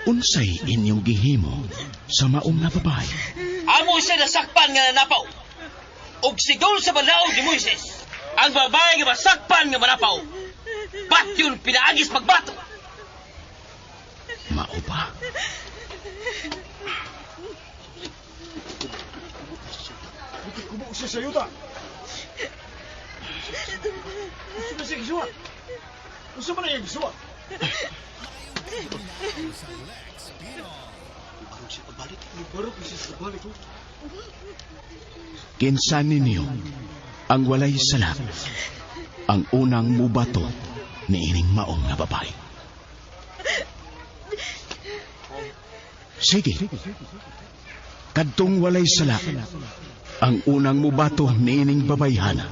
Unsay inyong gihimo sa maong nga babae? Amo siya nasakpan nga nanapaw. Ug sigon sa balaod ni Moises, ang babae nga masakpan nga manapaw, patyon pinaagis pagbato. Mao ba? Kubo siya sa yuta. Unsa man siya gisuwat? Unsa man ang gisuwat? Kinsa ninyo ang walay sala ang unang mubato niining maong nga babae? Sige. Kadtong walay sala ang unang mubato niining babayhana.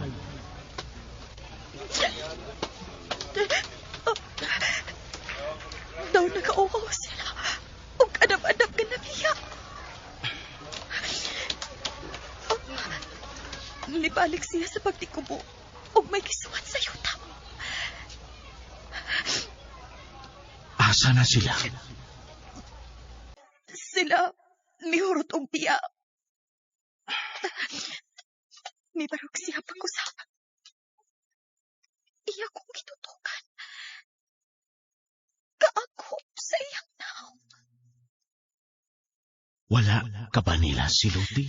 Daw nagauhaw sila. Ug adab-adab ka nabiya. Nibalik siya sa pagtikubo ug may gisuwat sa yuta. Asa na sila? Sila mihurot og biya. Mibarog siya pag-usap. Iya kong gitutukan. Kaakop sa iyang naong. Wala ka ba nila siluti?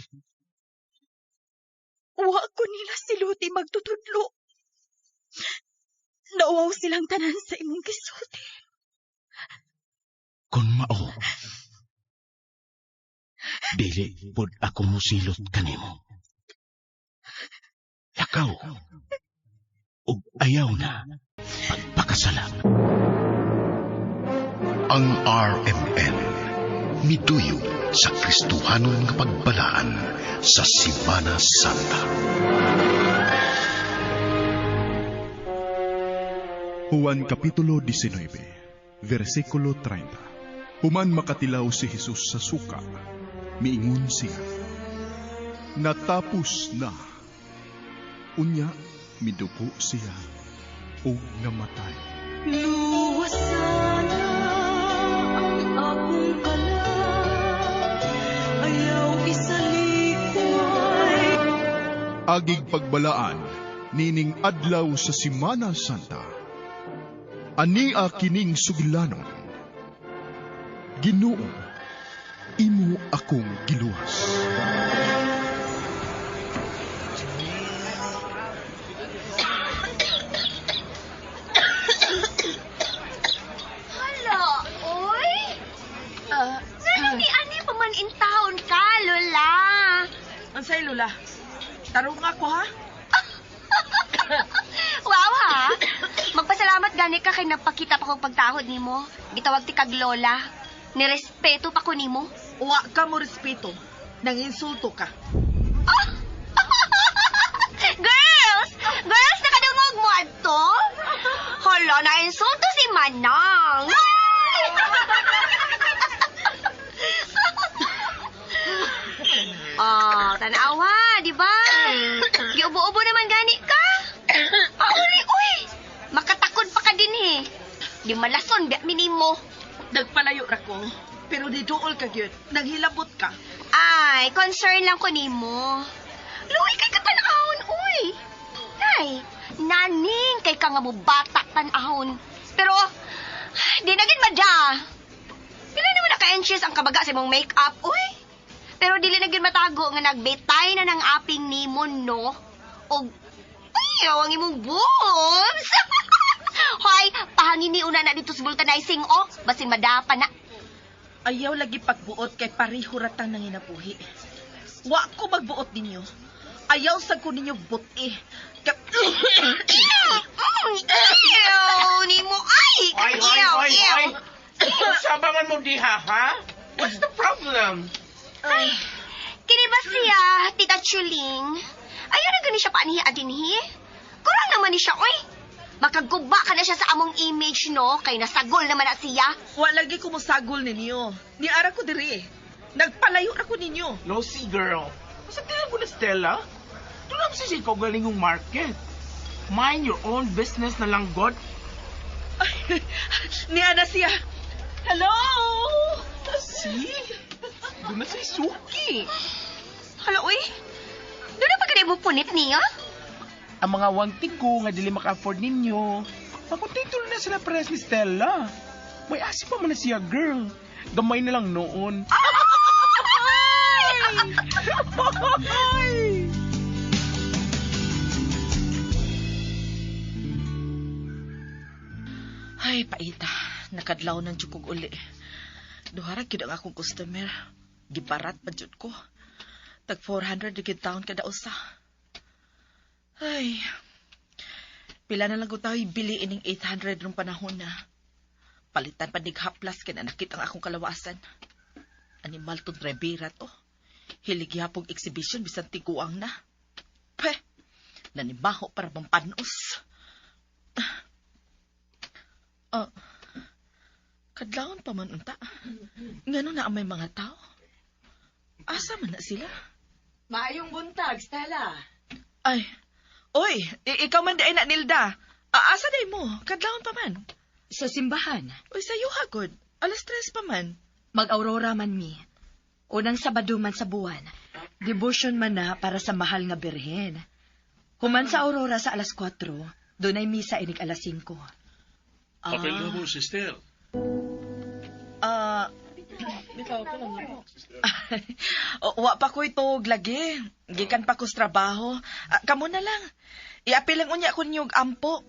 Wa ko nila siluti magtutudlo. Nauwaw silang tanan sa imong gisulti. Kung mao, dili pud ako musilot kanimo. Lakaw, ug ayaw na pagpakasala. Ang RMN miduyog sa Kristohanon nga pagbalaan sa Semana Santa. Juan Kapitulo 19, versikulo 30. Human makatilaw si Jesus sa suka, miingon siya, "Natapos na." Unya, miduko siya ug namatay. Luwasana ang akong kalag, ayaw isalikway. Agig pagbalaan, nining adlaw sa Semana Santa. Ania kining sugilanon. Ginoo, imo akong giluwas. Hala, oy! Ngano ni ani pa man in town ka, Lola? Unsay, Lola? Tarong ako, ha? Wow, ha? Magpasalamat gani ka kay nagpakita pa kong pagtahod nimo. Gitawag ti kag Lola. Nirespeto pa ko nimo. Wa ka mo respeto. Nang insulto ka. Girls! Girls, nakadungog mo adto? Hala, na-insulto si Manang. Oh, tanawa, di ba? Giubo-ubo naman gani ka. Ah, uli, uy! Makatakod pa ka din eh. Di malason, biya minimo. Nagpalayo ra ko. Pero di duol ka gyud. Naghilabot ka. Ay, concern lang ko nimo. Luwi kay katanahon, uy. Nay, naning kay ka nga mo bata tanahon. Pero, di na gid madya. Pila naman naka-inches ang kabaga sa imong make-up, uy. Pero dili na gid matago nga nagbetay na ng aping nimo, no? Og, ay, ang imong boobs. Hoy, pahangin ni una na dito sa vulcanizing, oh. Basin madapa na. Ayaw lagi pagbuot kay pareho ratang nanginabuhi. Wa ko magbuot ninyo. Ayaw sa ko ninyo buti. Ew, nimo ay! Hoy, hoy, Ew, hoy, ew. hoy. Unsa ba man mo diha, ha? What's the problem? Ay, kini ba siya, Tita Chuling? Ayaw na gani siya paanihi adinhi. Kurang naman ni siya, oy. Makaguba ka na siya sa among image, no? Kay nasagol naman na siya. Wa lagi ko mosagol ninyo. Niara ko diri. Nagpalayo ra ko ninyo. No, see, girl. Sa tingin mo na, Stella? Doon lang sa ikaw galingong market. Mind your own business na lang, God. Ay, niya na siya. Hello! See? Doon na si Suki. Hala, uy. Doon na pa ka mo punit niya? Ang mga wangtig ko nga dili maka-afford ninyo. Makontento na sila parehas ni Stella. May asi pa man na siya, girl. Gamay na lang noon. Ay! Ay, paita. Nakadlaw ng jukog uli. Duhara gyud ang akong customer. Gibarat pa jud ko. Tag 400 gyud taon kada usa. Ay. Pila na lang ko tayo bili ining 800 rong panahon na. Palitan pa nig haplas kay nanakit ang akong kalawasan. Animal tong drivera to. Hilig yapog exhibition bisan tiguang na. Peh, nanimaho para mampanos. Ah, kadlawon pa man unta. Ngano na ang may mga tao? Asa man na sila? Maayong buntag, Stella. Ay, oy, ikaw man di na Nilda. Asa day mo? Kadlawon pa man. Sa simbahan. Oy, sayo hagod. 3:00 pa man. Mag-aurora man mi. Unang Sabado man sa buwan. Devotion man na para sa mahal nga birhen. Human sa aurora sa 4:00, dunay misa inig 5:00. Apel na mo, sister. Wa pa ko'y tuog lagi. Gikan pa ko sa trabaho. Kamo na lang. Iapil lang unya ko ninyo og ampo.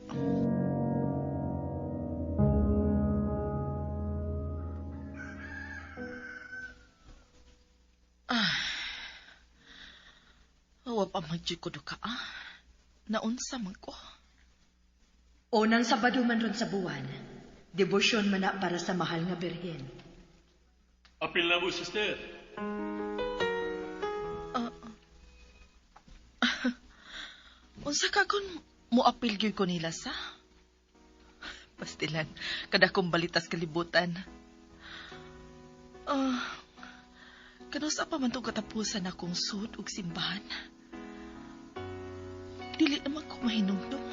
Wa pa man jud ko duka, ah. Naunsa man ko. Unang Sabado man ron sa buwan. Devotion man na para sa mahal nga birhen. Apil na mo, sister. Unsa ka kun moapil gyud ko nila sa? Pastilan, kada kong balitas kalibutan. Kanusa pa man tong katapusan akong sud ug simbahan. Dili naman ko mahinumdum.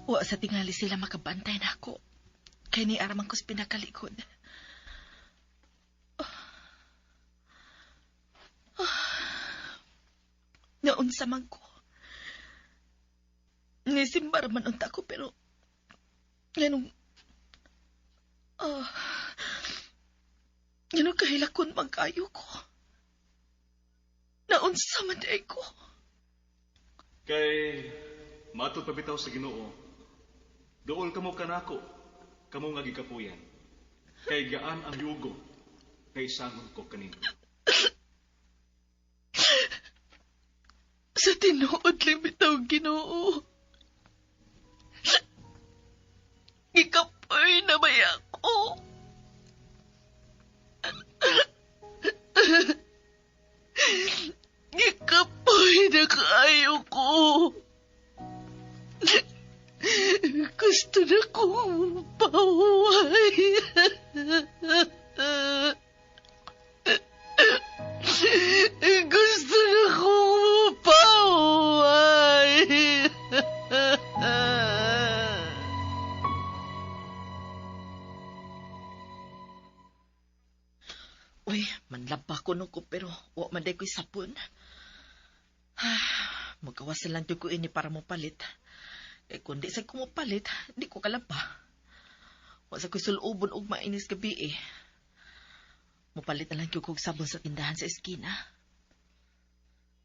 Wa sa tingali sila makabantay na ako. Kay ni araman ko sa pinakalikod. Naunsa man ko. Nisimbar man unta ko pero nganong nganong kahilakon magkayo ko. Naunsa man day ko. Kay matod pabitaw sa Ginoo, duol kamo kanako, kamo nga gikapuyan. Kay gaan ang yugo, kay sangon ko kanino. Sa tinuod lang bitaw Ginoo. Gikapoy na may ako. Gikapoy na kaayo ko. Gusto na kong pahuway. Gusto na kong pahuway. Uy, manlaba ko nung ko pero wa man day ko'y sapon. Magawasan lang ko ini para mo palit. Kay kundi sa kumupalit, di ko kalaba. Wa sa ko'y sulubon og mainis gabi eh. Mupalit na lang gyud kog sabon sa tindahan sa eskina.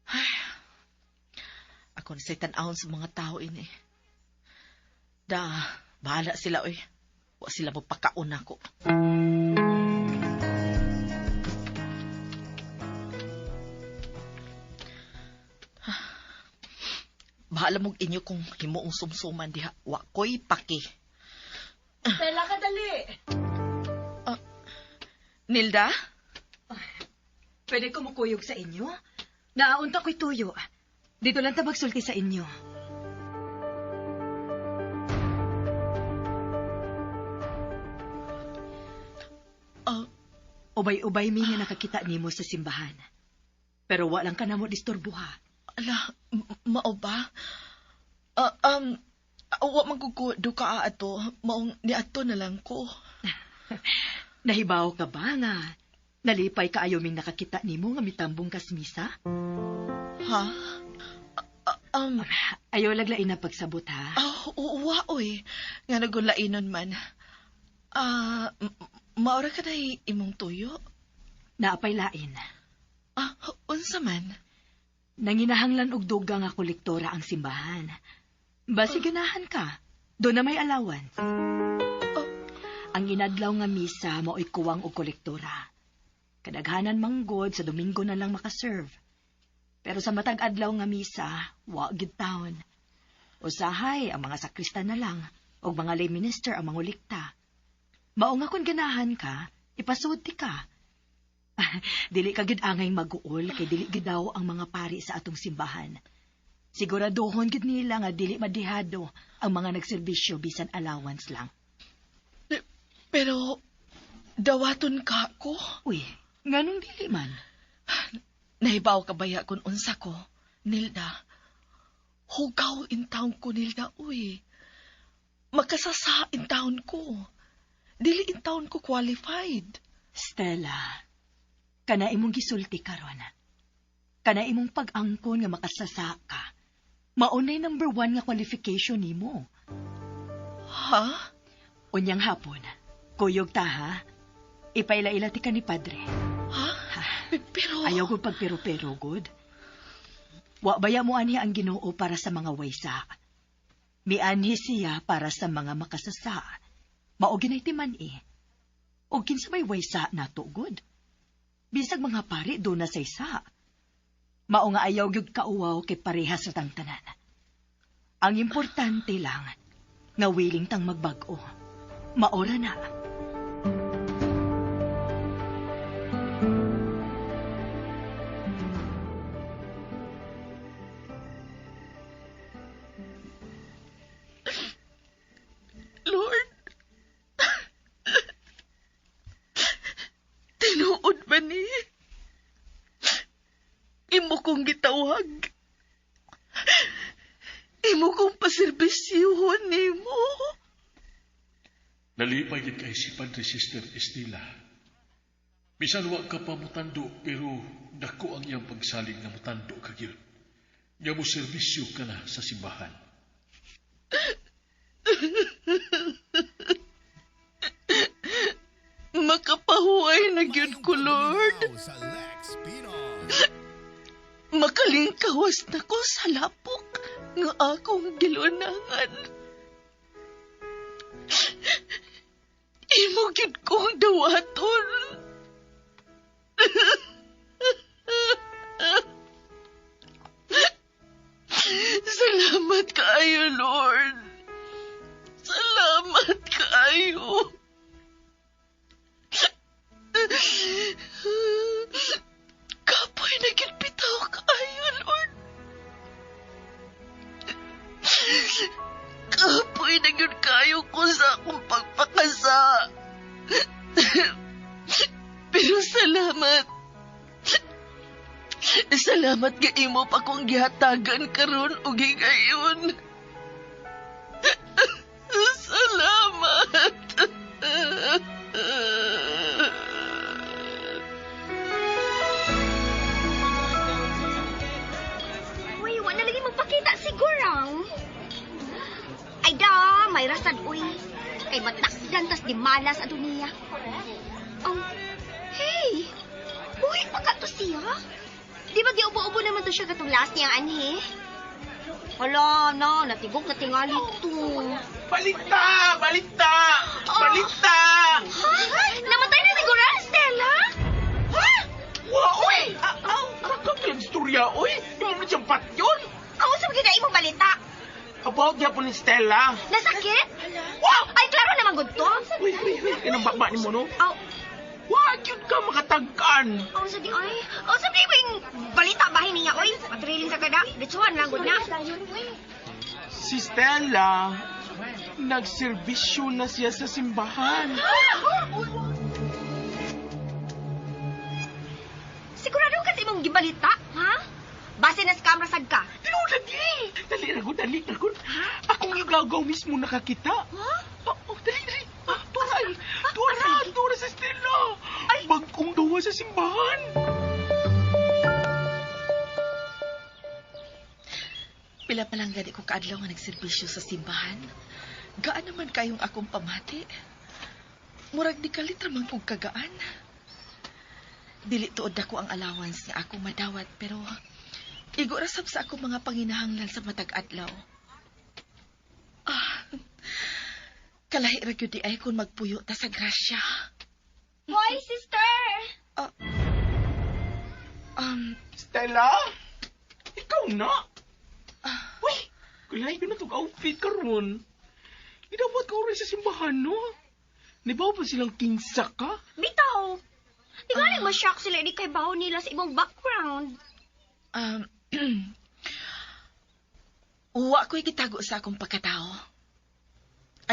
Ay, ako na sa'y tan-awon sa mga tao ini. Da, bahala sila oy. Wa sila magpakaon ako. Bahala mong inyo kung himuong sumsuman diha. Wa ko'y paki. Stella, kadali. Nilda? Pwede ko mukuyog sa inyo? Naaunta ko'y tuyo. Dito lang ta magsulti sa inyo. Ubay-ubay mi nga nakakita nimo sa simbahan. Pero walang ka na mo disturbo ha. Ala, mao ba? Wa man ko duka ato, maong niadto na lang ko. Nahibaw ka ba nga? Nalipay ka ayo ming nakakita nimo nga mitambong kas misa? Ha? Ayaw laglain na pagsabot ha. Oh, wa oy. Nga nagulainon man. Maura ka na imong tuyo? Naapay lain. Unsa man? Nanginahanglan og duga nga kolektora ang simbahan. Basi ganahan ka. Doon na may allowance. Oh. Ang inadlaw nga misa mao'y kuwang og kolektora. Kadaghanan manggod sa Domingo na lang makaserve. Pero sa matag adlaw nga misa, wa gid taon. Usahay ang mga sakristan na lang og mga lay minister ang mangulikta. Mao nga kun ganahan ka, ipasuti ka. Dili ka gid angay maguol kay dili gid daw ang mga pari sa atong simbahan. Siguraduhon gid nila nga dili madihado ang mga nagserbisyo bisan allowance lang. Pero dawaton ka ko. Uy, nganong dili man? Nahibaw ka baya kung unsa ko, Nilda. Hugaw in town ko, Nilda, uy. Makasasa in town ko. Dili in town ko qualified. Stella, kana imong gisulti karon. Kana imong pag-angkon nga makasasa ka. Maunay number 1 nga qualification nimo. Ha? Unyang hapon, kuyog ta ha. Ipaila-ila ti ka ni Padre. Ha? Pero... Ayaw ko pagpero-pero, good. Wa baya mo anhi ang Ginoo para sa mga waysa. Mianhi siya para sa mga makasasa. Mao ginay ti man eh. O kinsa may waysa nato, good. Bisag mga pari do na saysa. Mao nga ayaw gyud kauwaw kay parehas sa tangtanan. Ang importante lang, nga willing tang magbag-o. Maora na. Lord, tinuod ba ni? Imo kong gitawag. Imo kong paserbisyuhon nimo. Nalipay gid kay si Padre Sister Estela. Bisan wa ka pa mutando, pero dako ang iyang pagsalig nga mutando ka gyud. Nga mo serbisyo ka na sa simbahan. Makapahuway na gyud ko, Lord. Makalingkawas na ko sa lapok nga akong gilunangan. Imo gyud kong dawaton. Salamat kaayo, Lord. Salamat kaayo. Kapoy na gyud bitaw kaayo, Lord. Kapoy na gyud kaayo ko sa akong pagpakasa. Pero salamat. Salamat nga imo pa kong gihatagan karon og higayon. Salamat. Uy, wala lagi magpakita si Gurang. Ay da, may rasad uy. Kay matakdan tas di malas ato niya. Oh, hey! Buhi pa ka to siya? Di ba giubo-ubo naman to siya katong last niyang anhi? Hala, na, natigok na tingali to. Balita! Balita! Oh. Balita! Ha? Namatay na siguro, Stella? Ha? Wa, oy! Aw, kakang istorya, oy! Imo na siyang patyon! Ako sa mga imong balita. About gyapon ni Stella. Nasakit? Wow! Ay, klaro naman gud to. Uy, uy, uy, kanang baba ni mo, no? Aw, Wa, cute ka makatagkan. aw sa di ay. Aw sa di yung balita bahin niya oy. Patriling sa kada. Bitsuhan lang gud na. Si Stella, nagserbisyo na siya sa simbahan. Sigurado ka sa imong gibalita, ha? Base na scam ra sad ka. Tinuod lagi! Dali ra gud, dali ra gud. Akong igagaw mismo nakakita. Ha? Oh, oh, dali, dali. Ah, tuwa, tuwa na, tuwa na si Stella. Ay. Bagkong gawa sa simbahan. Pila pa lang gani ko kaadlaw nga nagserbisyo sa simbahan. Gaan naman kayong akong pamati. Murag di kalit ra man kog kagaan. Dili tuod ako ang allowance nga akong madawat pero igo ra sab sa akong mga panginahanglan sa matag adlaw. Ah, kalahi ra gyud di ay kung magpuyo ta sa grasya. Hoy, sister! Stella? Ikaw na? Uy, kulay ko na itong outfit karon. Idawat ka oras sa simbahan, no? Nibaw pa silang kinsa ka? Bitaw! Tingali ma-shock sila di kay baho nila sa imong background. Wa ko'y gitago sa akong pagkatao.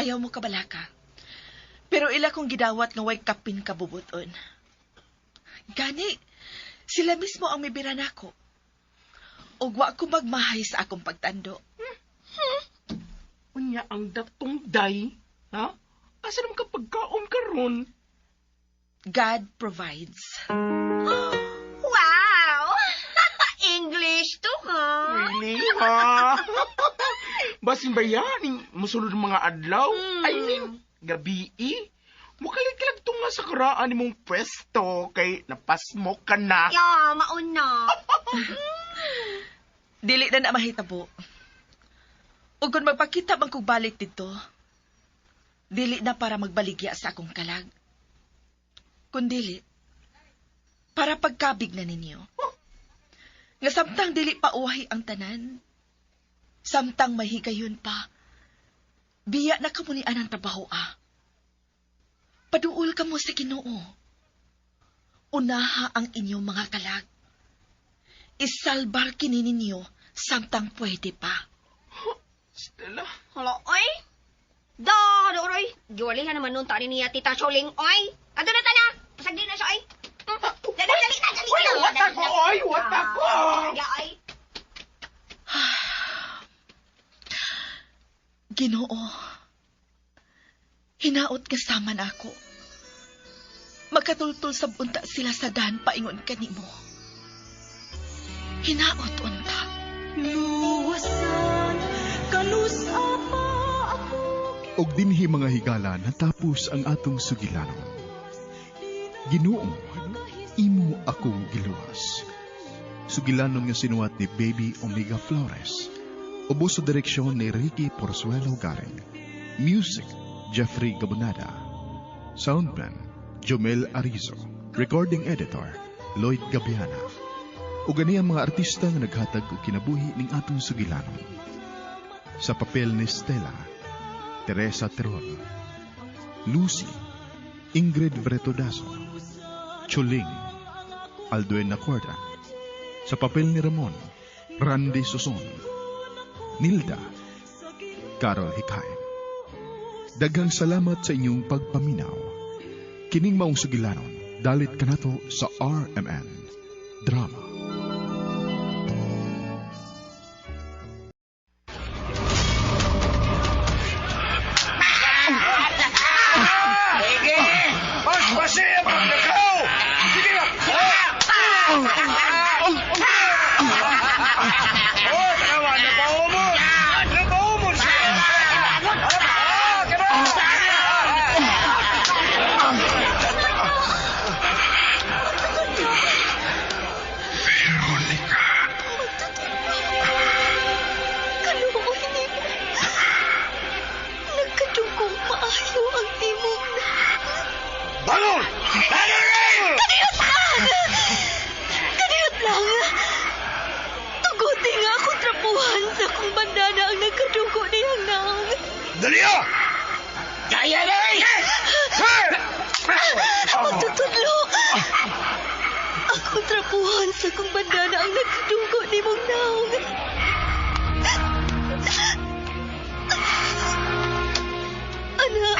Ayaw mo kabalaka. Pero ila kong gidawat nga way kapin kabubuton. Gani, sila mismo ang mibira nako. Ug wa ko magmahay sa akong pagtando. Unya ang datong day, ha? Asa naman ka pagkaon karon? God provides. Wow! English to, ha? Really, ha? Basin ba yan? Ning musulod ng mga adlaw? I mean, gabi eh. Mukalit ka lang tunga sa karaan ni mong pwesto kay napasmo ka na. Yeah, mauna. Dili na na mahitabo. Ug kung magpakita man kog balik dito, dili na para magbaligya sa akong kalag. Kundili, para pagkabig na ninyo. Nga samtang dili pa uwahi ang tanan, samtang mahigayon pa, biya na kamo ni anang trabaho ah. Paduol kamo sa Ginoo. Unaha ang inyong mga kalag. Isalbar kini ninyo samtang pwede pa. Stella? Hala, oy! Da, oy! Giwalihan naman nun tani niya, Tita Choling, oy! Ado na ta na! Pasagdi na siya, oy! Dali, dali, dali, dali! Uy, what ako, oy! What ako! Ya, oy! Ginoo, hinaot kasama na ako. Magkatultul sa unta sila sa dan paingon kanimo. Hinaot unta. Luwasan, kalusa pa ako. Og dinhi mga higala natapos ang atong sugilanon. Ginoo, imo akong giluwas. Sugilanon nga sinuwat ni Baby Omega Flores. Ubos sa direksyon ni Ricky Porzuelo Garing. Music, Jeffrey Gabonada. Soundman, Jomel Arizo. Recording editor, Lloyd Gabiana. Ug gani ang mga artista nga naghatag og kinabuhi ning atong sugilanon. Sa papel ni Stella, Teresa Terol, Lucy, Ingrid Bretodazo, Chuling, Alduen Nacorda. Sa papel ni Ramon, Randy Suson, Nilda, Carol Hikain. Daghang salamat sa inyong pagpaminaw. Kining maong sugilanon, dalit kanato sa RMN Drama. Sige! Paspasi ang pagnakaw! Sige na! Oh, tanawa, napaumon! Napaumon siya! Ah, kana! Dali ah! Kaya na eh! Magtutudlo! Ako trapuhan sa kong bandana ang nagdugo ni mong naong. Ana,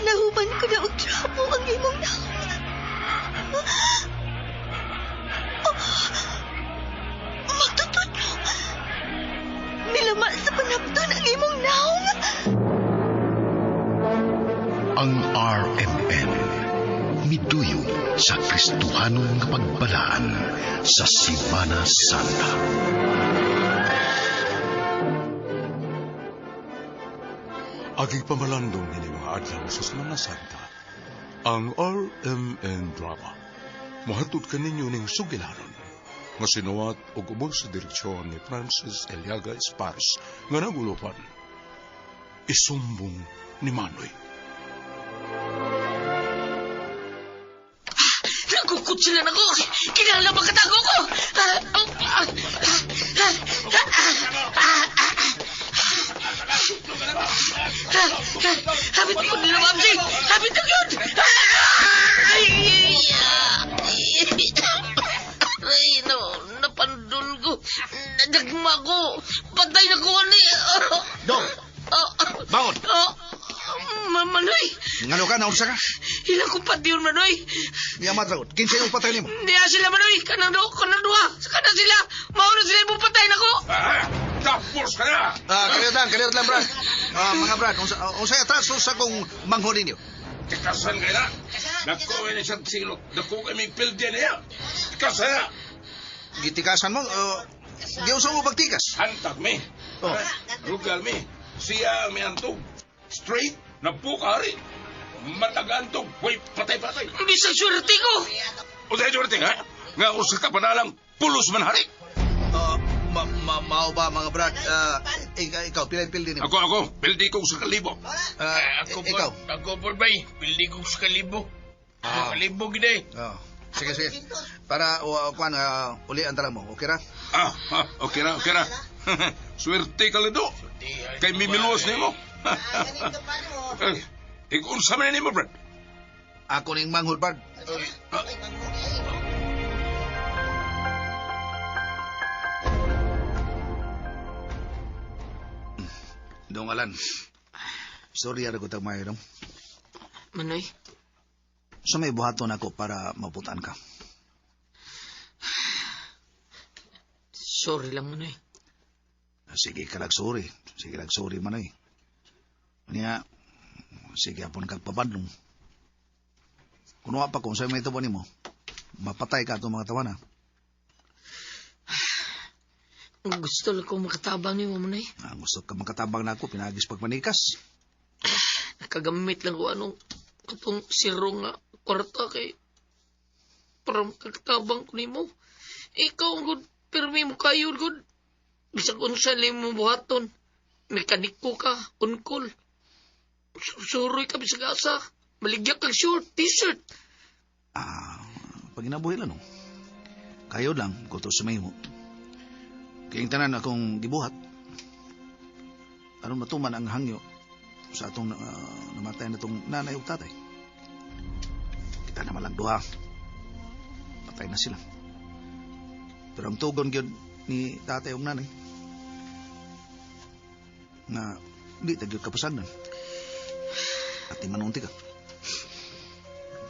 nahuman ko na og trapo ang imong naong. Magtutudlo! Nilama sa panapton ang imong naong. Ang RMN miduyong sa Kristohanon nga pagbalaan sa Simana Santa. Aging pamalandong ini mga adlaw sa Semana Santa, ang RMN Drama. Mohatod kaninyo ning sugilanon nga sinuwat og ubos sa direksyon ni Francis Eliaga Espars nga nagulupan. Isumbong ni Manoy. Nagkukot sila na ko! Kinahanglan magkatago ko! Hapit ko nila, Mamsi! Hapit ko yun! Ay! Ay, no, napandol ko. Nadagma ko. Patay na ko ni. Dong! Bangon! Manoy! Ngano ka, naunsa ka? Ilang ko pati yun, Manoy. Niya matragot. Kinsa yung patay nimo? Niya sila, Manoy. Kanang do, kanang duha. Kanang sila. Mauna sila yung patay na ko. Tapos ka na! Ah, kaliyot lang, Brad. Ah, mga Brad, unsa unsa atraso sa kong mangho ninyo? Tikasan kayo na! Dako kayo na siyang silot. Dako kami pildi niya. Tikasan na! Gitikasan mo, giunsa mo pagtikas? Hantag mi. Oh. Rugal mi. Siya ang may antog. Straight na pukari. Matagantog. Way patay-patay. Bisag swerte ko. O tayo swerte ha? Nga usa ka panalang pulos man hari. Ah, ma ma mao ba mga Brad? Ah, ikaw, pila yung pildi nimo? Ako, ako. Pildi ko sa kalibo. Ah, Ako po, ikaw. ako po, bay. Pildi ko sa kalibo. Ah. Kalibo gid eh. Oh. Sige, sige. Para kuan uli ang tala mo. Okay ra? Ah, ah, okay ra, okay ra. Swerte ka lido. Kay mimiluwas nimo. Eh, Ikaw unsa man nimo, Brad? Ako ning manghod, Brad. Ah, Dong Alan. Sorry ara ko tagmay dong. Manoy, Sa may buhaton ako para maputan ka. sorry lang, Manoy. Sige ka lang sorry. Sige lang sorry man ay. Niya, sige apon kag pabadlong. Kuno pa kung sa may tubo nimo, mapatay ka atong mga tawana. Gusto lang ko makatabang ni mo, Manoy. Ang gusto ka makatabang na ako, pinagis pagmanikas. Nakagamit lang ko anong katong zero nga kwarta kay para makatabang ko nimo. Ikaw ang good, pirmi mo kayo good. Bisag unsa lang mo buhaton. Mekaniko ka, unkol. Suroy ka bisag asa. Maligya kag short, t-shirt. Ah, pag ginabuhi lang, no? Kayo lang, kuto sa may mo. Kaya yung tanan akong gibuhat, aron matuman ang hangyo sa atong namatay na itong nanay ug tatay. Kita naman lang duha. Patay na sila. Pero ang tugon gyud ni tatay ug nanay nga di ta gyud kapasagdan. At manunti ka.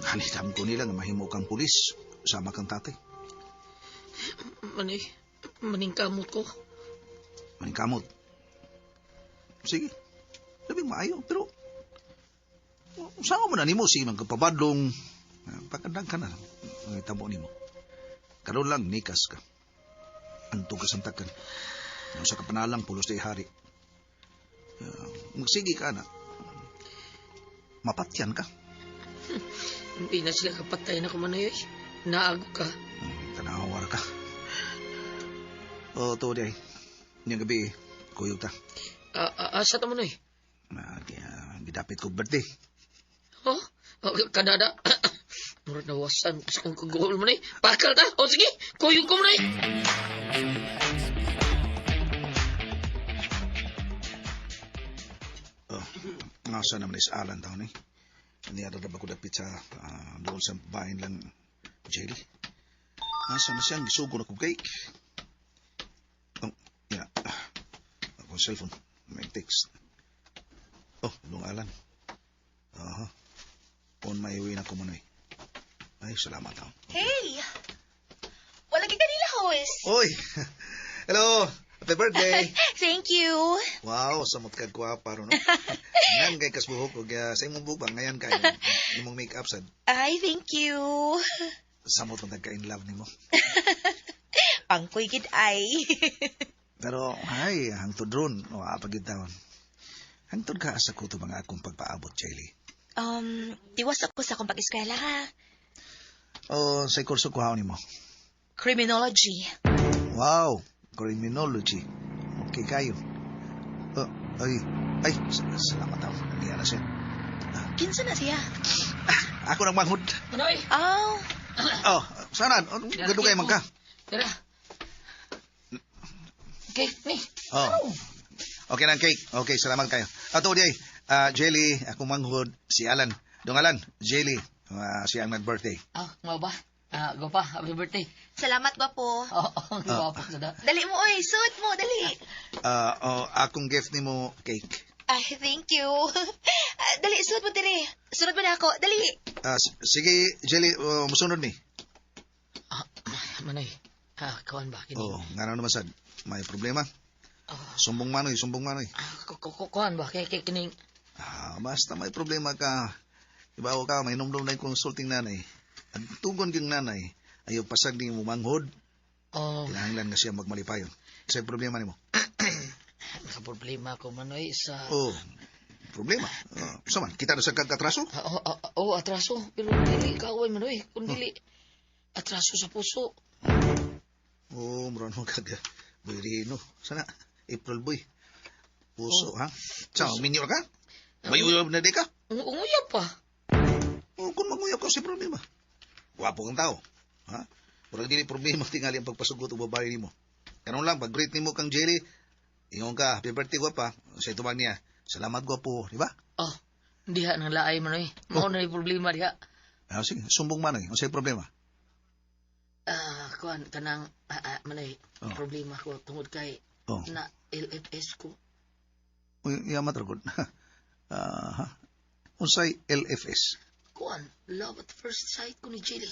Hanidam ko nila nga mahimo kang pulis sama kang tatay. Manoy, maningkamot ko. Maningkamot. Sige. Labi maayo, pero saan mo na nimo sige magpabadlong pagkandang ka na ang itabo nimo. Karon lang nikas ka. Antog ka santakan. Ang sa kapanalang pulos di hari. Magsige ka na. Mapatyan ka. Hindi na sila kapatay na ko, Manoy. Naago ka. Tanawar ka. O, to di ay. Niyang gabi, kuyog ta. Asa ta, Manoy? Gidapit ko birthday. Oh, kanada. Murag nawasan ko sa kong kagol mo na eh. Pakal ta. O sige, kuyog ko mo na eh. Nasa naman is Alan taon eh. Niya na ba ko dapit sa doon sa bahin lang jelly. Asa na siyang gisugo na kong cake. Oh, yeah. Akong cellphone. May text. Oh, nung Alan. Aha. On my way na ko manoy. Ay, salamat ako. Hey! Wala gid kanila, host. Oy! Hello! Happy birthday! Thank you. Wow, samot kag gwapa ron. No? Ngayon kay kasbuhok og sa imong buhok ba ngayon kay imong makeup sad. Ay, thank you. Samot man ka in love nimo. Pangkoy gid ay. Pero ay, hangtod ron, wa pa gid taon. Hangtod ka asa ko to mga akong pagpaabot, Jelly. Tiwas ako sa akong pag-eskwela ha. O sa kurso kuhaon nimo. Criminology. Wow, criminology. Okay kayo. Oh, ay, ay, salamat ako. Niya na siya. Kinsa na siya? Ako nang manghud. Manoy! Oh. Oh, sana, gadugay man ka. Tara. Cake ni. Oh. Okay lang, cake. Okay, salamat kayo. Ato, di ay, Jelly, akong manghud, si Alan. Dong Alan, Jelly, siya ang nag-birthday. Ah, mao ba? Ah, gwapa, happy birthday. Salamat, gwapo. Oo, gwapo sa da. Dali mo, oy. Suot mo, dali. Oh, akong gift nimo cake. Ay, thank you. Dali, suot mo diri. Sunod mo na ako. Dali. Sige, Jelly, musunod ni. Manoy, kawan ba? Kini? Oh, nga naman sad. May problema. Sumbong manoy, sumbong manoy. Kuan ba? Kay kining... Basta may problema ka. Ibaw ka, may numdum na yung consulting nanay. Ang tugon kang nanay, ayaw pasag ni mo manghod. Oh. Kinahanglan nga siya magmalipayon. Sa problema nimo. Nakaproblema ko, Manoy, sa... Oh, problema. Sa man, kita na sa kag-atraso? Oo, atraso. Pero dili kaaway, Manoy. Kung dili, atraso sa puso. Oh, mura mo kag... Boyrino. Sana, April boy. Puso, ha? Sa, minyo ka? May uyab na di ka? Unguyab pa. Oh, kung manguyab ka, sa problema. Wapo kang tao. Ha? Murag dili problema tingali ang pagpasugot og babae nimo. Karon lang, pag-greet nimo kang Jelly, ingon ka, happy birthday, gwapa. Sa itubag niya, salamat, gwapo, di ba? Oh, diha nang laay, Manoy. Mao na yung problema diha. Sige, sumbong Manoy. Unsay problema? Kuan, kanang, Manoy, problema ko tungod kay na LFS ko. Uy, yamat ra gud. Unsay LFS? Kuan, love at first sight ko ni Jelly.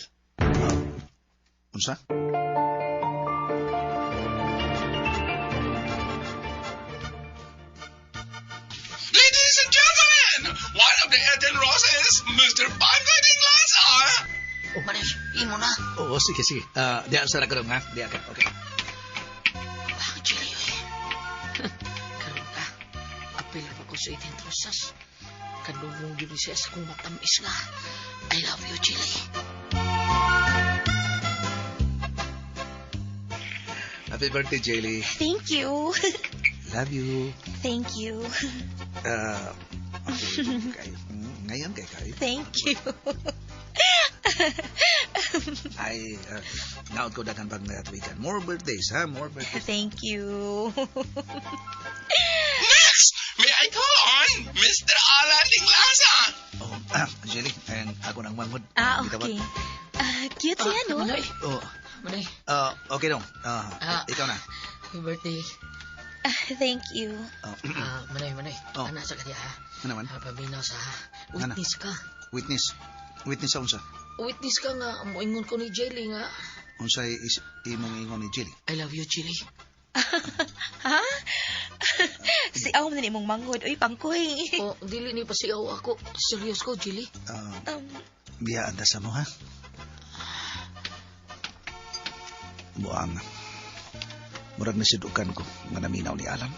Unsa? Ladies and gentlemen, one of the Eden Roses, Mr. Pangoy Dinglasa. Oh, Manoy, imo na. Oo, sige, sige. Diyan sa rakarong, ha? Diyan ka, okay. Ah, Jelly, oy. Karon ka, apil pa ko sa Eden Rosas. Kanungong yun siya sa kong matamis nga. I love you, Jelly. Happy birthday, Jelly. Thank you. Love you. Thank you. Okay, kayo. Ngayon kay kayo. Thank you. Ay, naot ko daghan pag natuwikan. More birthdays, ha? More birthdays. Thank you. Next, may I call on Mr. Alan Dinglasa? Oh, Jelly, ayan, ako nang manghod. Okay. Cute siya, no? Manoy. Oh. Manoy. Okay dong. Ikaw na. Happy birthday. Thank you. Manoy, Manoy. Oh. Ana sa kanya, ha? Ano man? Paminaw sa, ha? Witness ka. Witness. Witness sa unsa? Witness ka nga, moingon ko ni Jelly nga. Unsay imong ingon ni Jelly? I love you, Jelly. Ha? Si aw man imong manghod, oy pangkoy. Oh, dili ni pasiaw ako. Serious ko, Jelly. Biya anda sa mo, ha? Buang. Murag nasidukan ko nga naminaw ni Alan.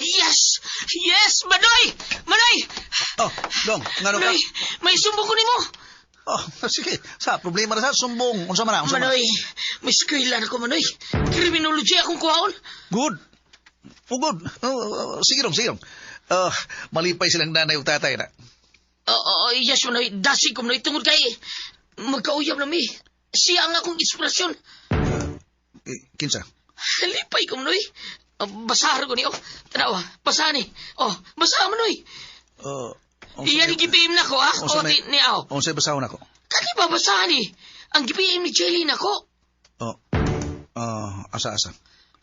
Yes! Yes! Manoy! Manoy! Oh, Dong, ngano ka? Manoy, may sumbong ko nimo. Oh, sige. Sa problema na sa sumbong. Unsa man na? Unsa man na? Manoy, may eskwela na ko, Manoy. Criminology akong kuhaon. Good. Oh, good. Oh, sige dong, sige dong. Malipay silang nanay ug tatay na. Oo, yes, Manoy. Dasig ko, Manoy. Tungod kay magkauyab na mi. Siya ang akong inspirasyon. Kinsa? Lipay ko, Manoy. Basahan ko niyo. Tanawa, basahan ni. Oh, basahan, Manoy. Iyan ni gipim na ko, ha? O, ni aw. Unsay basahon ako? Kani ba basahan ni? Ang gipim ni Jelly na ko. Oh, asa-asa.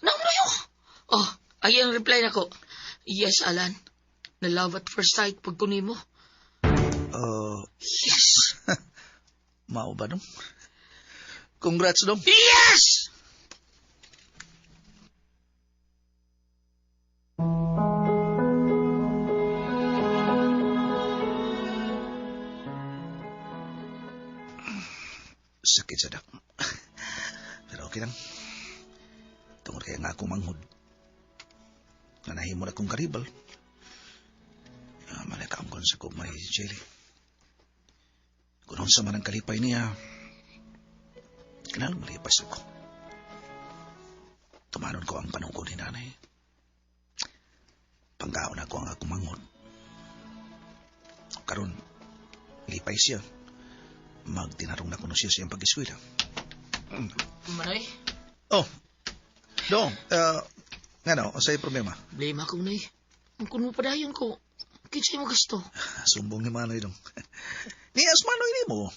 Na, Manoy, oh. Oh, ay ang reply na ko. Yes, Alan. Na love at first sight pag kunin mo. Yes! Mao ba, dong? Congrats, dong. Yes! Sakit sa dak. Pero okay lang. Tungod kaya nga akong manghod. Nanahimo na akong karibal. Malakaangkon sa kong may jelly. Kung sa man ang kalipay niya, kinahanglan malipay sa ko. Tumanon ko ang panungkol ni nanay. Panggaon ako ang akong manghod. Karon, lipay siya. Magtinarong na kuno siya sa iyang pag-eskwela. Manoy? Oh, Dong, ngano, sa'yo problema? Problema ko, Manoy. Ang kuno padayon ko, kinsay mo gasto. Sumbong ni Manoy, Dong. Ni as Manoy ni mo.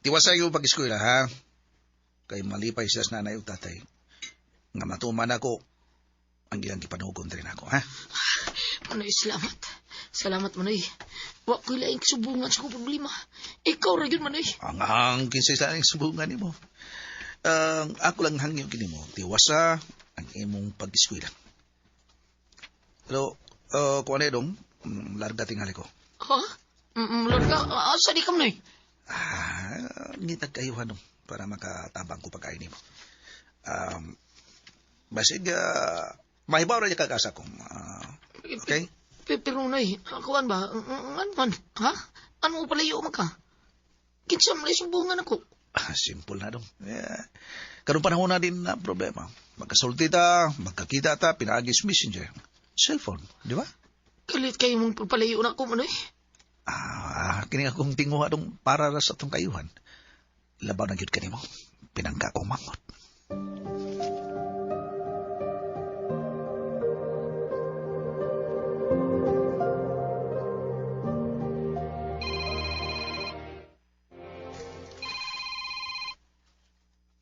Tiwasay yung pag-eskwela, ha? Kay malipay siya sa nanay o tatay. Nga matuman ako, ang ilang gipanugon din ako, ha? Manoy, salamat. Salamat, Manoy. Wa ko'y laing subungan sa kong problema. Ikaw ra yun, Manoy. Ang kinsay sa laing subungan ni mo. Ang ako lang hangyo kini mo, tiwasa ang imong pag-eskwela. Pero, kung ano dong, larga tingali ko. Ha? Larga? Asa di ka, Manoy? Ngitag kayuhan dong, para makatabang ko pagkain nimo. Basig, mahibaw ra niya kagasa ko. Okay? Pero, Manoy, kuan ba? Ano man? Ha? Ano palayo man ka? Kinsa man subungan ako. Simple na dong. Yeah. Karong panahon na din na problema. Magkasulti ta, magkakita ta, pinaagis messenger. Cellphone, di ba? Kalit kayo mong palayo na ako, Manoy. Kini akong tinguha dong para ra sa atong kayuhan. Labaw na gyud kanimo. Pinangka ko mangot.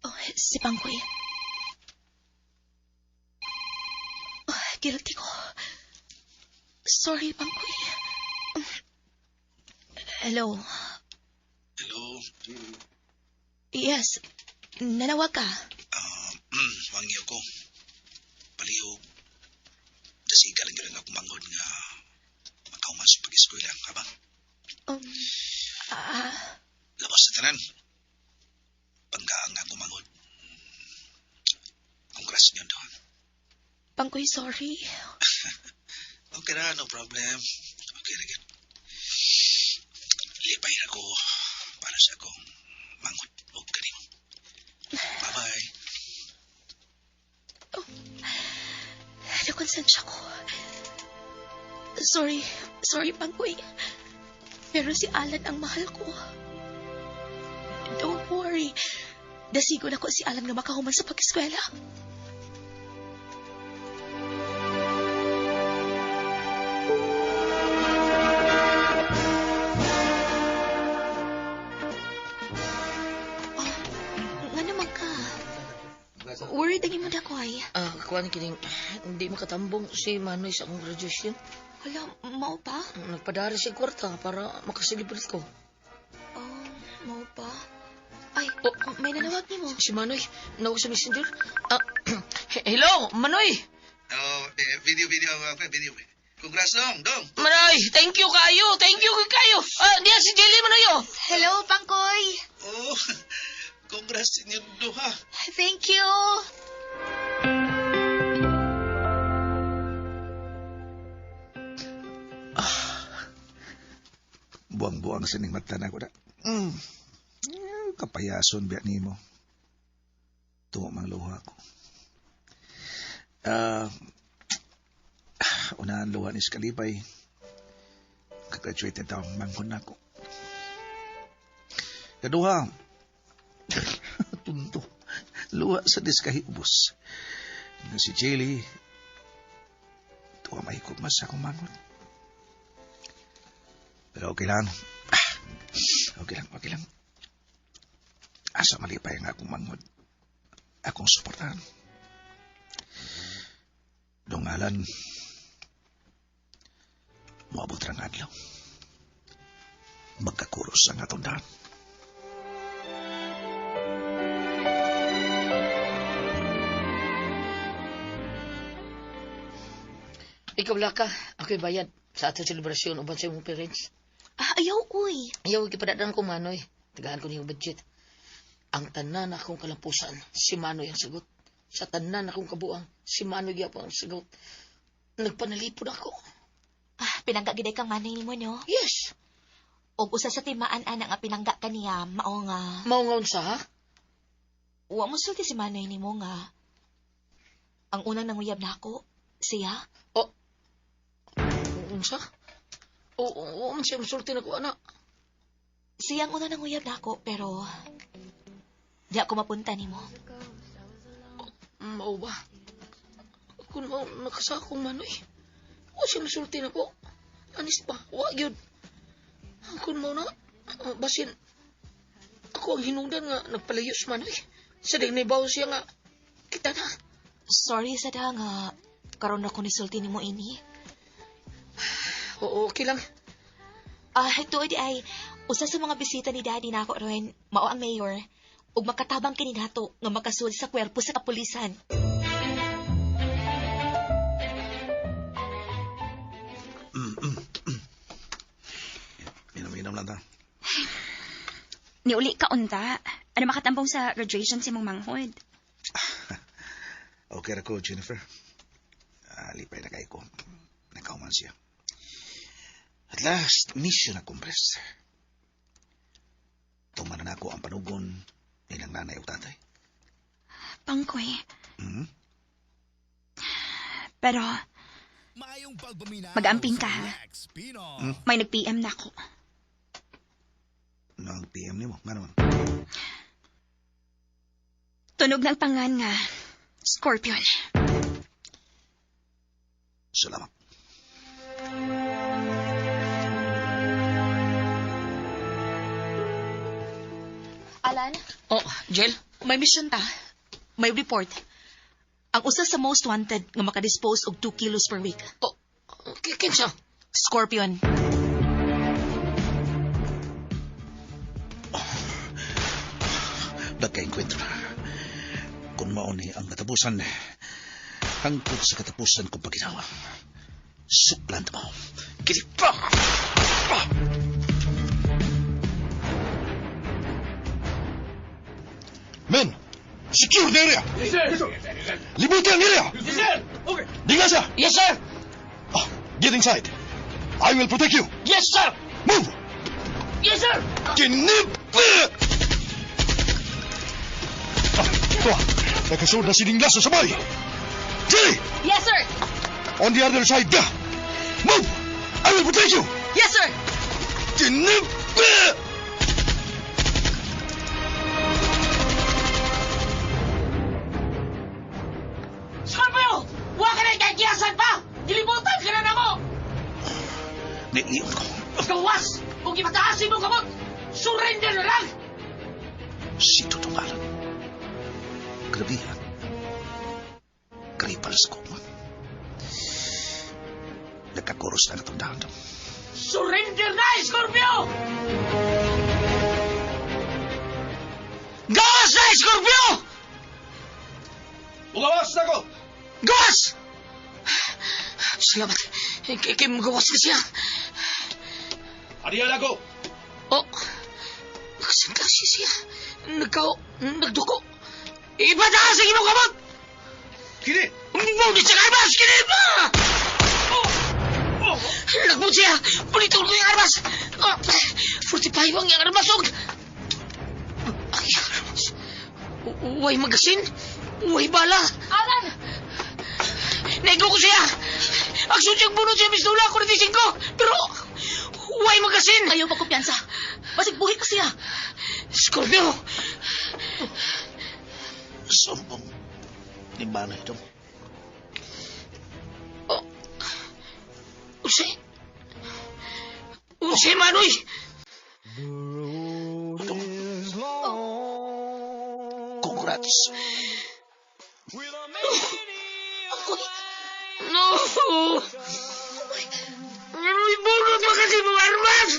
Oh, si Pangkoy. Oh, guilty ko. Sorry, Pangkoy. Hello. Hello? Yes. Nanawag ka? Wangyo ko. Palihog. Dasiga lang yun akong manghod nga makauman sa pag-eskwela, ha ba? Labas sa tanan. Panggaan nga akong manghod. Congrats niyo doon. Pangkoy, sorry. Okay na, no problem. Okay na yun. Lipay na ko para sa akong manghod o kanimo. Bye-bye. Oh, nakonsensya ko. Sorry. Sorry, Pangkoy. Pero si Alan ang mahal ko. Don't worry. Dasigo na ko si Alan nga makahuman sa pag-eskwela. Oh, nga naman ka. Worried ang imo na ko ay. Kuan kining hindi makatambong si Manoy sa akong graduation. Hala, mao pa? Nagpadara siya kwarta para makaselebrate ko. Oh, mao pa? Ay, oh, may nanawag nimo. Si Manoy, nawag sa messenger. Hello, Manoy! Oh, video. Congrats, Dong, Dong. Manoy, thank you kayo. Thank you kayo. Diyan si Jelly, Manoy, oh. Hello, Pangkoy. Oh, congrats inyo duha. Thank you. Buang-buang sining mata na ko na. Kapayason biya nimo. Tumo mang luha ko. Una, ang luha ni Skalipay. Kagraduate na taong manghon na ako. Kaduha, tunto, luha sa diskahiubos. Nga si Jelly, tuwa mahikog mas akong manghon. Pero okay lang. Okay lang, okay lang. Asa malipay nga akong manghod. Akong suportahan. Dungalan, moabot ra nga adlaw. Magkakuros ang atong daan. Ikaw, Laka, ako'y bayad sa atong selebrasyon uban sa imong parents. Ah, ayaw, uy. Ayaw, ikipadadaan ko, Manoy. Tagaan ko niyong budget. Ang tanan akong kalampusan, si Manoy ang sagot. Sa tanan akong kabuang, si Manoy gyapon ang sagot. Nagpanalipod ako. Ah, pinangga gid kang Manoy nimo, no? Yes. Og usa sa timaan ana nga pinangga kaniya, mao nga. Mao nga unsa, ha? Wa mo sulti si Manoy nimo nga. Ang unang nanguyab nako, siya. Oh. Unsa? Oo, man siya musulti nako ana. Siya ang unang nanguyab nako, pero di ako mapunta nimo. Mao ba? Kung mao nakasakong Manoy. Wa siya musulti nako. Anis pa, wa gyud. Kung mao na, basin ako ang hinungdan nga nagpalayo si Manoy. Sa dignibaw siya nga kita na. Sorry sa da nga karon ako nisulti nimo ini. Oo, okay lang. Ah, tuod ay usa sa mga bisita ni Daddy nako ron, mao ang mayor. Ug makatabang kini nato nga makasulod sa kwerpo sa kapulisan. Inom-inom lang ta. Niuli ka unta. Ano makatambong sa graduation si mong manghod? Okay ra ko, Jennifer. Lipay na kay ko. Nakauman siya. At last, mission accomplished. Tuman na nako ang panugon nilang nanay o tatay. Pangkoy. Hmm? Pero, mag-amping ka ha. Hmm? May nag-PM na ako. Nag-PM nimo? Nga naman. Tunog ng pangan nga, Scorpion. Salamat. Alan? Oh, Jill? May mission ta. May report. Ang usa sa most wanted nga makadispose og 2 kilos per week. Oh, kinsa? Scorpion. Oh, nagka-enkwentro na. Kung mao ni ang katapusan, hangtod sa katapusan kong paginawa. Suklan mo. Kini pa! Men, secure the area. Yes, sir. Libuti ang area. Yes, sir. Okay. Dingasa. Yes, sir. Get inside. I will protect you. Yes, sir. Move. Yes, sir. Kinip! Ito, nakasunod na si Dinglaso sa bay. Jerry! Yes, sir. On the other side. Move! I will protect you. Yes, sir. Kinip! Scorpio! Wa ka na ikagiyasan pa! Gilibutan ka na namo! Naiiyon ko. Gawas! Kung ipataasin mo kamot, surrender na lang! Si Tutungalan. Grabihan. Kripal sa kuma. Nagkakuros na natong daan. Surrender na, Scorpio! Gawas na, Scorpio! Ugawas na ko! Gawas! Salamat. Kay magawas na siya. Ariyan ako! Oh, nakasinklasi siya. Nagduko. Ipataas ang imong kamot! Kini! Ngunit sa armas! Kini pa! Nagbut siya! Pulitong ko yung armas! 45 ang iyang armas! Ang iyang armas! Way magasin! Way bala! Alan! Naigo ko siya! Aksyon! Gusto siyang bunot siya pistola 45. Pero, huwag magasin. Ayaw magkumpiyansa. Basig buhi pa siya. Scorpio! Sumbong ni Manay dong. Oh. Usi. Usi, Manoy! Dong. Congrats. No! Manoy, bunot pa kasi mga armas!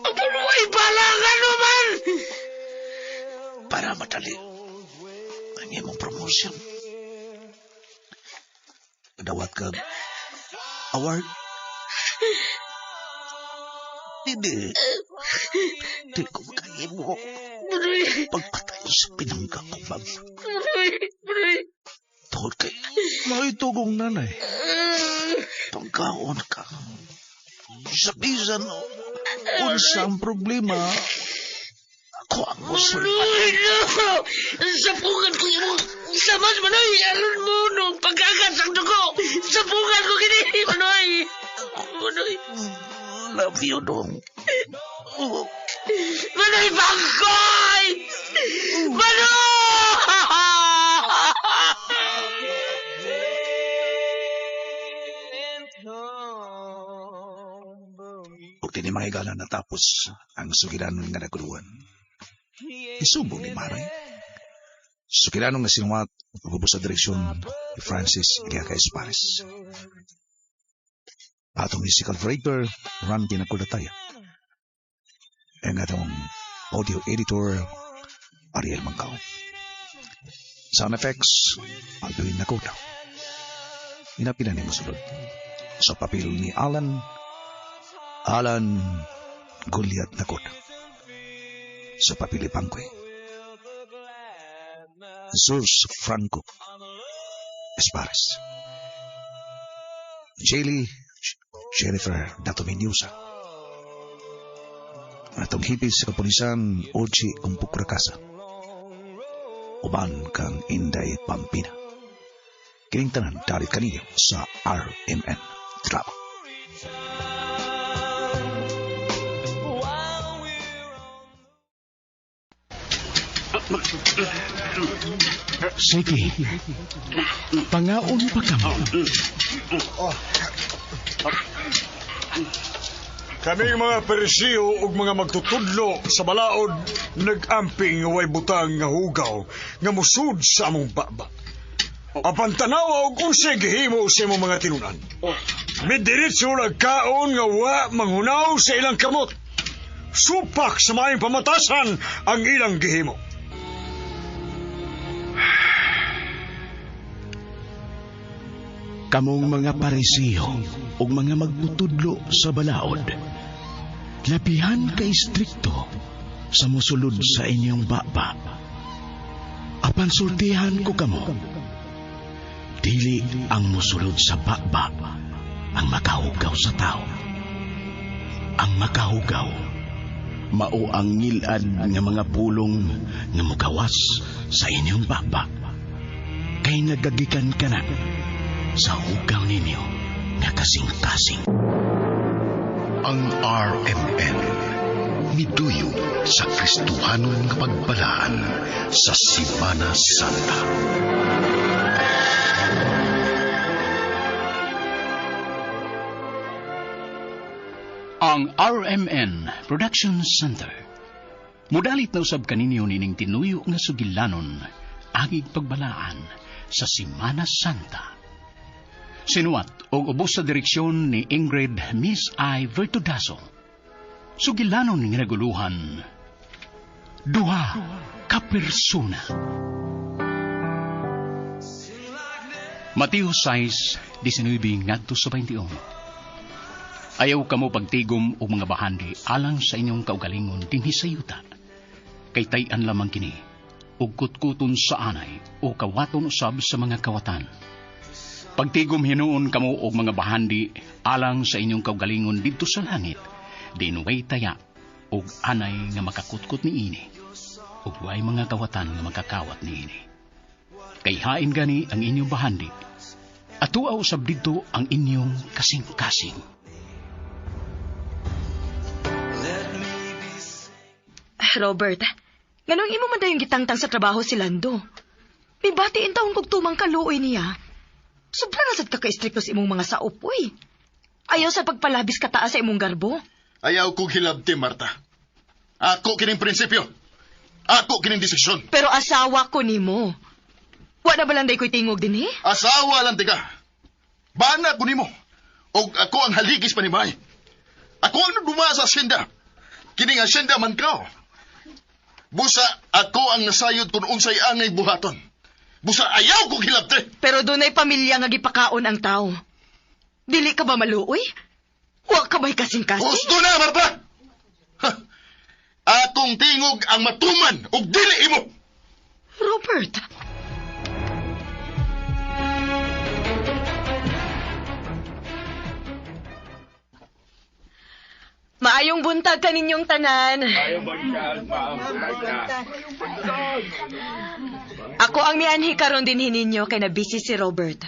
Ang panuway pala ka naman! Para madali ang imong promotion. Dawat kag award. Hindi. Di ko makahimo. Pagpatay sa pinangga ko, ma'am. Tungod kay maitugong nanay. Pagkaon ka. Sa bisan, unsa ang problema, ako ang musul. Manoy, no! Sapungan ko yung samas, Manoy! Alon mo nung pag-agat sa dugo! Sapungan ko kini, Manoy! Manoy! Love you, dong. Manoy, bangkoy! Manoy! Ug dinhi mga higala natapos ang sugilanon nga naguluhan. Isumbong ni Maray. Sugilanon nga sinuwat ug sa direksyon ni Francis Iliaca Espares. Atong musical director, Randy Nakulataya. Ang atong audio editor, Ariel Mangkao. Sound effects, Alvin Nakota. Inapila ni musulod. Sa papel ni Alan, Alan Goliath Nakota. Sa papel ni Pangkoy. Zeus Franco Espares. Jaylee Jennifer Datominusa. Atong hipis sa kapulisan, Ochi Kumpukrakasa. Uban kang Inday Pampina. Kining tanan dalit kaninyo sa RMN Drama. Sige. Pangaon pa kamo. Kaming mga perisiyo ug mga magtutudlo sa balaod nag-amping nga way butang nga hugaw nga musud sa among baba. Apan tanawa og unsay gihimo sa imong mga tinunan. Midiretso kaon nga wa manghunaw sa ilang kamot. Supak sa maayong pamatasan ang ilang gihimo. Kamong mga parisiyo ug mga magtutudlo sa balaod, labihan ka istrikto sa musulod sa inyong baba. Apan sultihan ko kamo, dili ang musulod sa baba ang makahugaw sa tao. Ang makahugaw, mao ang ngilad nga mga pulong nga mugawas sa inyong baba. Kay nagagikan ka na sa hugaw ninyo nga kasing-kasing. Ang RMN miduyo sa Kristohanon nga pagbalaan sa Semana Santa. Ang RMN Production Center. Mudalit na usab kaninyo nining tinuyo nga sugilanon agig pagbalaan sa Semana Santa. Sinuwat og ubos sa direksyon ni Ingrid Miss I. Vertudazo. Sugilanon nga naguluhan, duha ka persona. Mateo 6:19 ngadto sa 21. Ayaw kamo pagtigom og mga bahandi alang sa inyong kaugalingon dinhi sa yuta. Kay tay-an lamang kini ug kutkuton sa anay o kawaton usab sa mga kawatan. Pagtigom hinuon kamo og mga bahandi alang sa inyong kaugalingon didto sa langit, diin way taya og anay nga makakutkot niini ug way mga kawatan nga makakawat niini. Kay hain gani ang inyong bahandi Atuaw usab didto ang inyong kasing-kasing. Robert, nganong imo man dayong gitangtang sa trabaho si Lando? Mibati in taon kog tumang kaluoy niya. Sobra na sad ka ka-istrikto sa imong mga saop, uy. Ayaw sa pagpalabis ka taas sa imong garbo. Ayaw kong hilabti, Marta. Ako kining prinsipyo. Ako kining desisyon. Pero asawa ko nimo. Wa na balanday ko'y tingog din eh? Asawa lang tiga. Bana ko nimo. Og ako ang haligis pa ni May. Ako ang nagduma sa asyenda. Kining asyenda man kao. Busa ako ang nasayod kung unsay angay buhaton. Busa ayaw kong hilabti. Pero dunay pamilya nga gipakaon ang tao. Dili ka ba maluoy? Wa ka ba'y kasing-kasing? Gusto na, Marta! Ha! Atong tingog ang matuman ug dili imo. Robert! Maayong buntag kaninyong tanan. Ako ang mianhi karon dinhi ninyo kay na busy si Robert.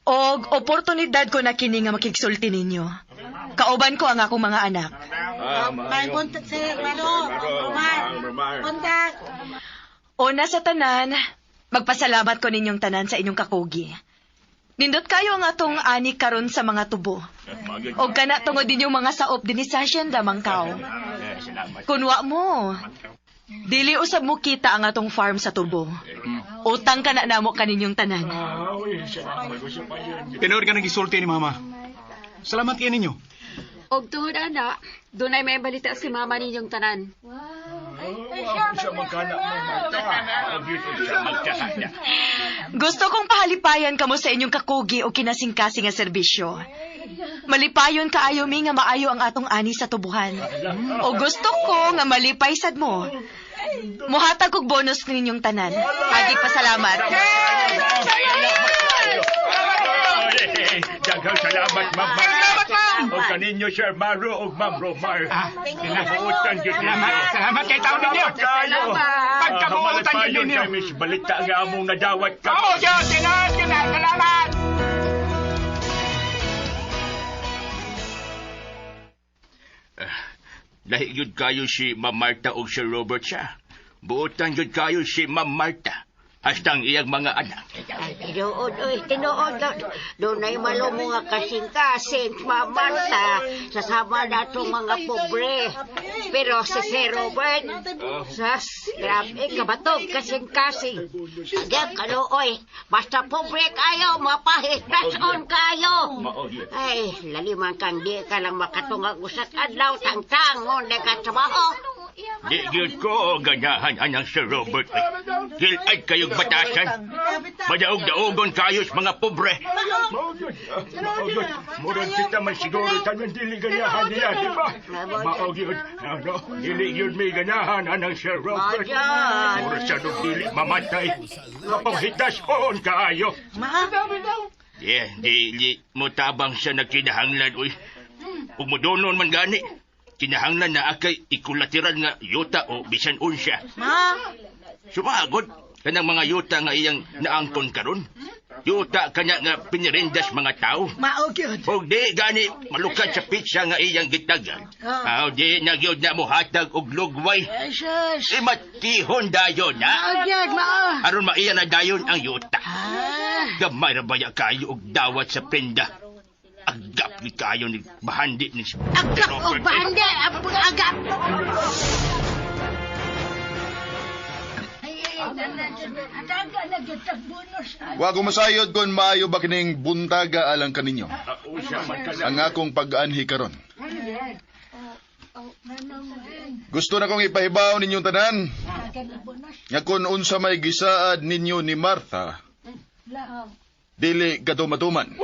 Og oportunidad ko na kini nga makigsulti ninyo. Kauban ko ang akong mga anak. May buntag sir, Maro. Romar. Buntag. Una sa tanan, magpasalamat ko ninyong tanan sa inyong kakugi. Nindot kayo ang atong ani karon sa mga tubo. Og kana tungod ninyong mga saop dinhi sa hacienda mangkaw. Kunwa mo. Dili usab mo kita ang atong farm sa tubo. Utang ka na namo kaninyong tanan. Tinuod ka nang gisulti ni Mama. Salamat kay ninyo. Og tungod ana, dunay may balita si mama ninyong tanan. Gusto kong pahalipayan kamo sa inyong kakugi o kinasingkasing nga serbisyo. Malipayon kaayo mi nga maayo ang atong ani sa tubuhan. O gusto ko nga malipay sad mo. Muhatag kog bonus ninyong tanan. Agi pasalamat. Daghang salamat, Ma'am Marta. Salamat, ma'am. O kaninyo, Sir Maro o Ma'am Romar. Kinabuutan yun ninyo. Salamat, salamat kay taon ninyo. Salamat kayo. Pagkabuutan yun ninyo. Kay Miss Balita nga among nadawat ka. Oo, Diyos, tinuod yun na. Salamat. Lahi yun kayo si Ma'am Marta o si Robert siya. Buutan yun kayo si Ma'am Marta. Hasta ang iyang mga anak. Ay, tinuod, oy, tinuod. Dunay malo mga kasing-kasing, mamarta, sasama na itong mga pobre. Pero si Sir Robert, sas, grabe, kabatog, kasing-kasing. Agam, kaluoy, basta pobre kayo, mapahit, tason kayo. Ay, laliman kang di ka lang makatungag usat adlaw, tangtang, ngunde ka trabaho. Di gyud ko ganahan anang Sir Robert. Gil ay kayong batasan. Madaog-daogon kayo sa mga pobre. Murag kita man siguro tanan dili ganahan niya, di ba? Mao gyud. Ano, dili gyud may ganahan anang Sir Robert. Murag siya nung dili mamatay. Mapanghitas-on kaayo. Yeah, dili mo tabang siya nagkinahanglan, uy. Ug modonon man gani. Kinahanglan na akay ikulatiran nga yuta o bisan unsya. Ma? Sumagod kanang mga yuta nga iyang naangkon karon. Yuta kanya nga pinirindas mga tao. Mao gyud. Og di gani malukad sa pizza nga iyang gitagan. Aw di na gyud na mohatag og lugway. Jesus. Imatihon dayon na. Mao gyud, mao. Aron maiya na dayon ang yuta. Gamay ra baya kayo og dawat sa prenda. Agap ni kayo ni bahandi ni Agap og bahandi, agap. Wa ko masayod kon maayo ba kining buntaga alang kaninyo. Ang akong pag-anhi karon. Gusto na kong ipahibaw ninyong tanan nga kon unsa may gisaad ninyo ni Martha, dili kadumatuman.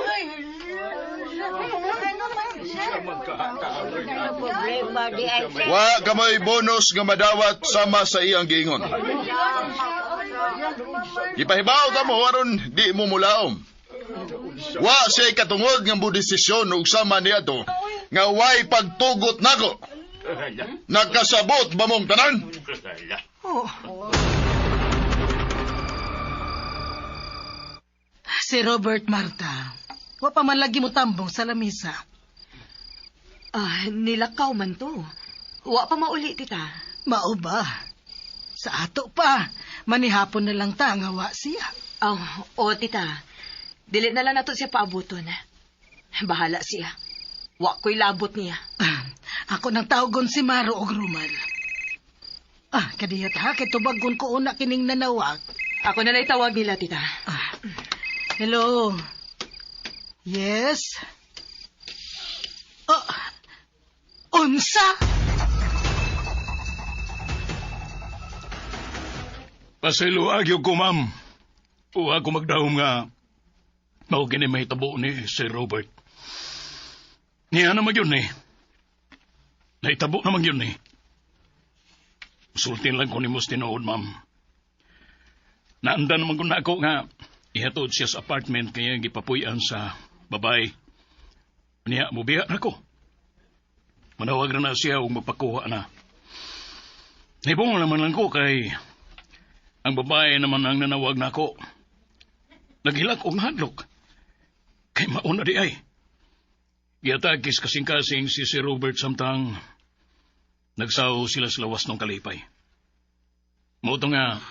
Problema di ay Wa kamoy bonus nga madawat sama sa iyang giingon. Ipahibaw ka mo aron di mo mulaom. Wa siya katungod nga mo desisyon ug sama niadto nga way pagtugot nako. Nakasabot ba mong tanan? Oh. Si Robert, Marta. Wa pa man lagi mo tambong sa lamisa. Ah, nilakaw man to. Wa pa mauli, tita. Mao ba? Sa ato pa. Manihapon na lang ta nga wa siya. Oh, o tita. Dili na lang nato siya paabuton. Bahala siya. Wa ko'y labot niya. Ako nang tawgon si Maro og Rumal. Ah, kadiyot ha, kay tubagon ko una kining nanawag. Ako na lang tawag nila, tita. Ah, hello. Yes? Oh, unsa? Pasayloa gyud ko, ma'am. Uwa ko magdahom nga mao kini mahitabo ni Sir Robert. Niya naman yun eh. Nahitabo naman yun eh. Sultin lang ko ni Mus tinuod, ma'am. Naanda naman ko na ako nga ihatod siya sa apartment kaya gipapuy-an sa babae. Niya, mubiya na ko. Manawag na na siya ug magpakuha na. Nibong naman lang ko kay ang babae naman ang nanawag na ako. Naghilak og nahadlok. Kay mauna di ay. Giatakis kasing-kasing si Sir Robert samtang nagsaw sila sa lawas ng kalipay. Mao to nga,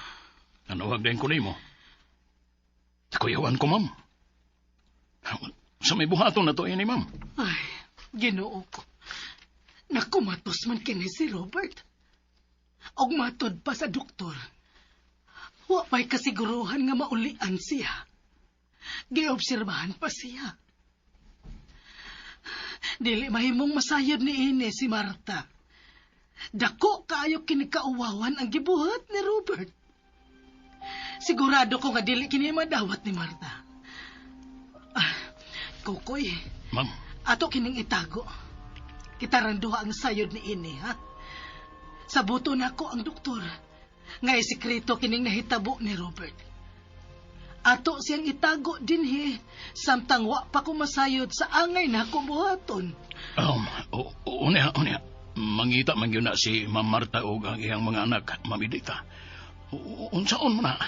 nanawag din ko nimo. Kuyawan ko, ma'am. Sa may buhaton na to ini, ma'am. Ay, Ginoo ko. Nakumatos man kini si Robert. Og matod pa sa doktor. Wa pa'y kasiguruhan nga maulian siya. Giobserbahan pa siya. Dili mahimong masayod ni ini si Marta. Dako kaayo kini kauwawan ang gibuhat ni Robert. Sigurado ko nga dili kini madawat ni Marta. Ah, Kokoy, Ma'am. Ato kining itago. Kitarang duha ang sayod ni ini, ha? Sabuto nako ang doktor. Nga isikreto kining nahitabo ni Robert. Ato siyang itago dinhi samtang wa pa ko masayod sa angay na ako buhaton. Unya. Mangita man gyud na si Ma'am Marta og ang iyang mga anak, Ma'am Edita. Unsaon mo na?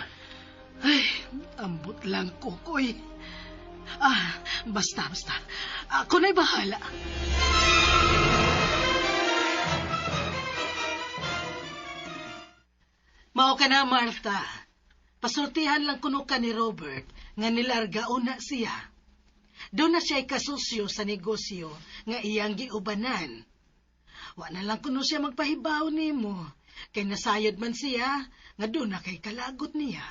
Ay, ambot lang, Kokoy. Ah, basta. Ako na'y bahala. Mao ka na, Martha. Pasultihan lang kuno ka ni Robert nga nilarga una siya. Doon na siya'y kasusyo sa negosyo nga iyang giubanan. Wa na lang kuno siya magpahibaw nimo. Kay nasayod man siya nga doon na kay kalagot niya.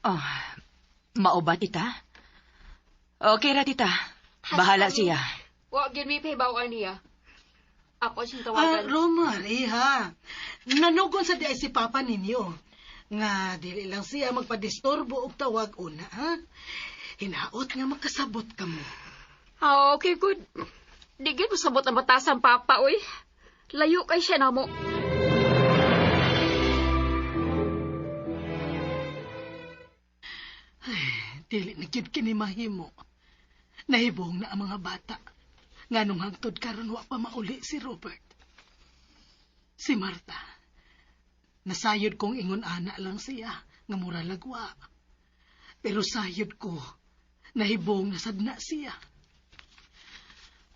Oh, mao ba, tita? Okay ra, tita. Bahala siya. Wa gyud mi pahibaw-an niya. Ako siyang tawagan. Ah, Romar, iha. Nanugon sa di ay si Papa ninyo. Nga, dili lang siya magpadisturbo og tawag una, ha? Hinaot nga makasabot ka mo. Ah, okay, good. Di gyud mosabot ang batasan, Papa, oy. Layo kay siya namo. Ay, dili na gyud kini mahimo. Nahibong na ang mga bata. Nganong hangtod karon wa pa mauli si Robert. Si Marta. Nasayod kong ingon ana lang siya nga mura lagwa. Pero sayod ko nahibong na sadna siya.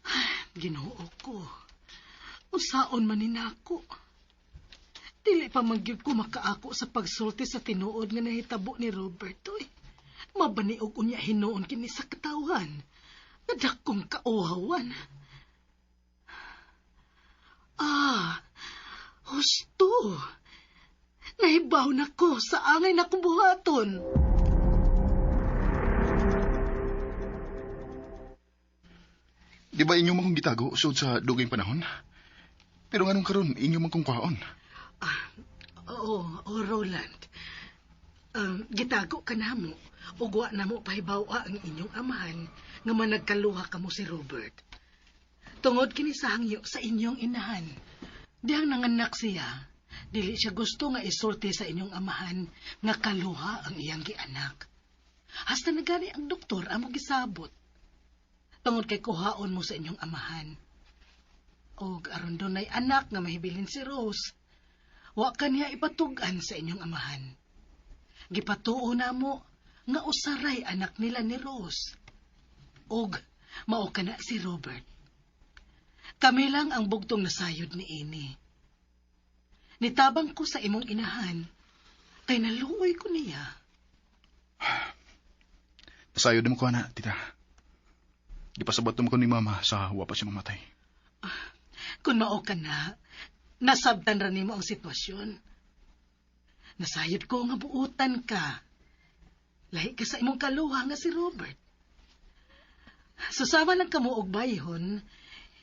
Ay, Ginoo ko. Usaon man ni nako. Dili pa man gyud ko makaako sa pagsulti sa tinuod nga nahitabo ni Robert. Uy. Mabaniog unya hinuon kini sa katawhan. Nadakong kauhawan. Ah, husto. Nahibaw na ko sa angay na kong buhaton. Di ba inyo man kong gitago sud sa dugay panahon? Pero nganong karon inyo man kong kwaon? Ah, oo, oh, Roland. Gitago ka na mo. Ug wa na mo pahibaw-a ang inyong amahan nga managkaluha kamo si Robert. Tungod kini sa hangyo sa inyong inahan. Dihang nanganak siya, dili siya gusto nga isulti sa inyong amahan nga kaluha ang iyang gianak. Hasta nagani ang doktor amo gisabot. Tungod kay kuhaon mo sa inyong amahan. Og aron dunay anak nga mahibilin si Rose, wa kaniya ipatug-an sa inyong amahan. Gipatuo na mo nga usaray anak nila ni Rose. Og mao kana si Robert. Kami lang ang bugtong nasayod ni ini. Nitabang ko sa imong inahan, kay naluoy ko niya. Nasayod mo ko na, tita. Gipasabot mo ko ni mama sa wa pa siya mamatay. Kung mao ka na, nasabtan ra nimo ang sitwasyon. Nasayod ko nga buutan ka. Lahi ka sa imong kaluha nga si Robert. Susama lang kamo og bayhon,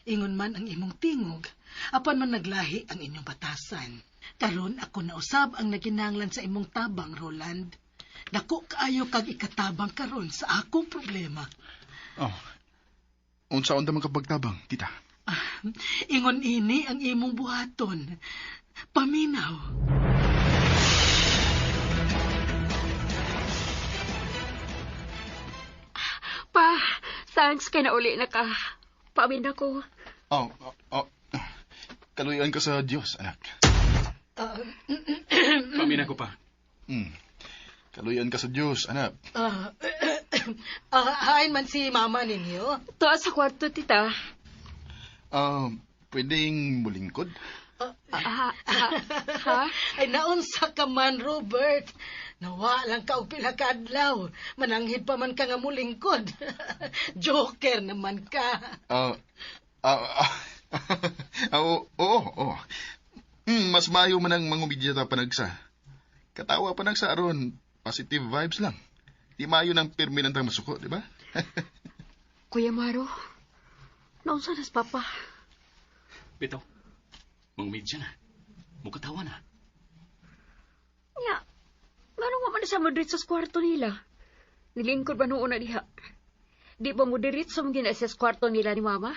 ingon man ang imong tingog, apan man naglahi ang inyong batasan. Karon ako nausab ang naginanglan sa imong tabang, Roland. Dako kaayo kag ikatabang karon sa akong problema. Oh. Unsa-unta man kapagtabang, tita? Ingon ini ang imong buhaton. Paminaw. Pa, thanks kay nauli na ka. Pamin ako. Oh. Kaluyan ka sa Diyos, anak. Pamin ako pa. Kaluyan ka sa Diyos, anak. Hain man si mama ninyo. Tuwa sa kwarto, tita. Pwedeng mulingkod? Ha? Ay, naunsa ka man, Robert. Nawa lang ka og pila ka adlaw. Mananghid pa man ka nga mulingkod. Joker naman ka. Oo. Mas mayo man ang mangumidya ta panagsa. Katawa panagsa aron, positive vibes lang. Di mayo ng pirmi ng tang masuko, di ba? Kuya Maro, naunsa nas papa? Bitaw, mangumidya na. Mukatawa na. Nya, ngano man sa Madrid sa kwarto nila? Nilingkod ba noon na diha? Di ba mo diretso mong ginasa sa kwarto nila ni mama?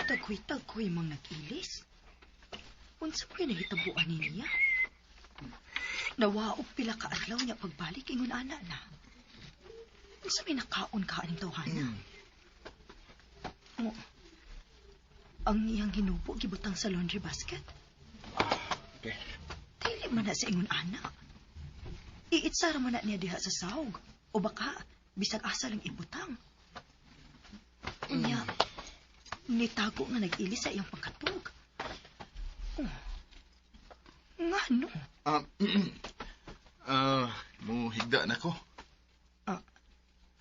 Taghoy-taghoy mang nag-ilis. Unsa pa nahitabuan niya? Nawaog pila ka adlaw niya pagbalik ingon ana na. Unsa may nakaon ka aning tawhana? Oh, ang iyang hinubo gibutang sa laundry basket. Okay. Dili man na sa ingon ana. Iitsara man na niya diha sa sawg o baka bisag asa lang ibutang. Niya, nitago nga nag-ilis sa iyang pagkatug. Oh. Nga no? Muhigda na ko.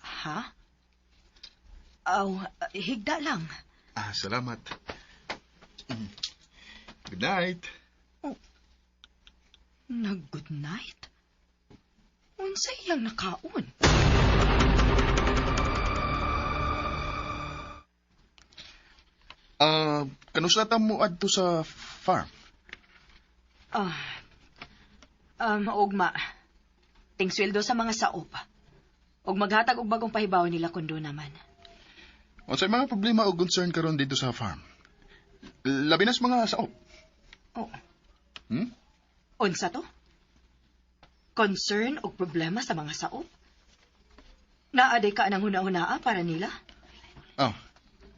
Ha? Aw, higda lang. Salamat. Good night. Oh. Nag-good night? Unsa iyang nakaon? Kanusla ta mo adto sa farm? Ugma. Tingsweldo sa mga saop. Og maghatag og bagong pahibaw nila kundo naman. Unsay mga problema o concern karon dito sa farm? Labi na sa mga saop. Oh. Unsa to? Concern o problema sa mga saop? Naaday ka ng huna-hunaa para nila? Oh.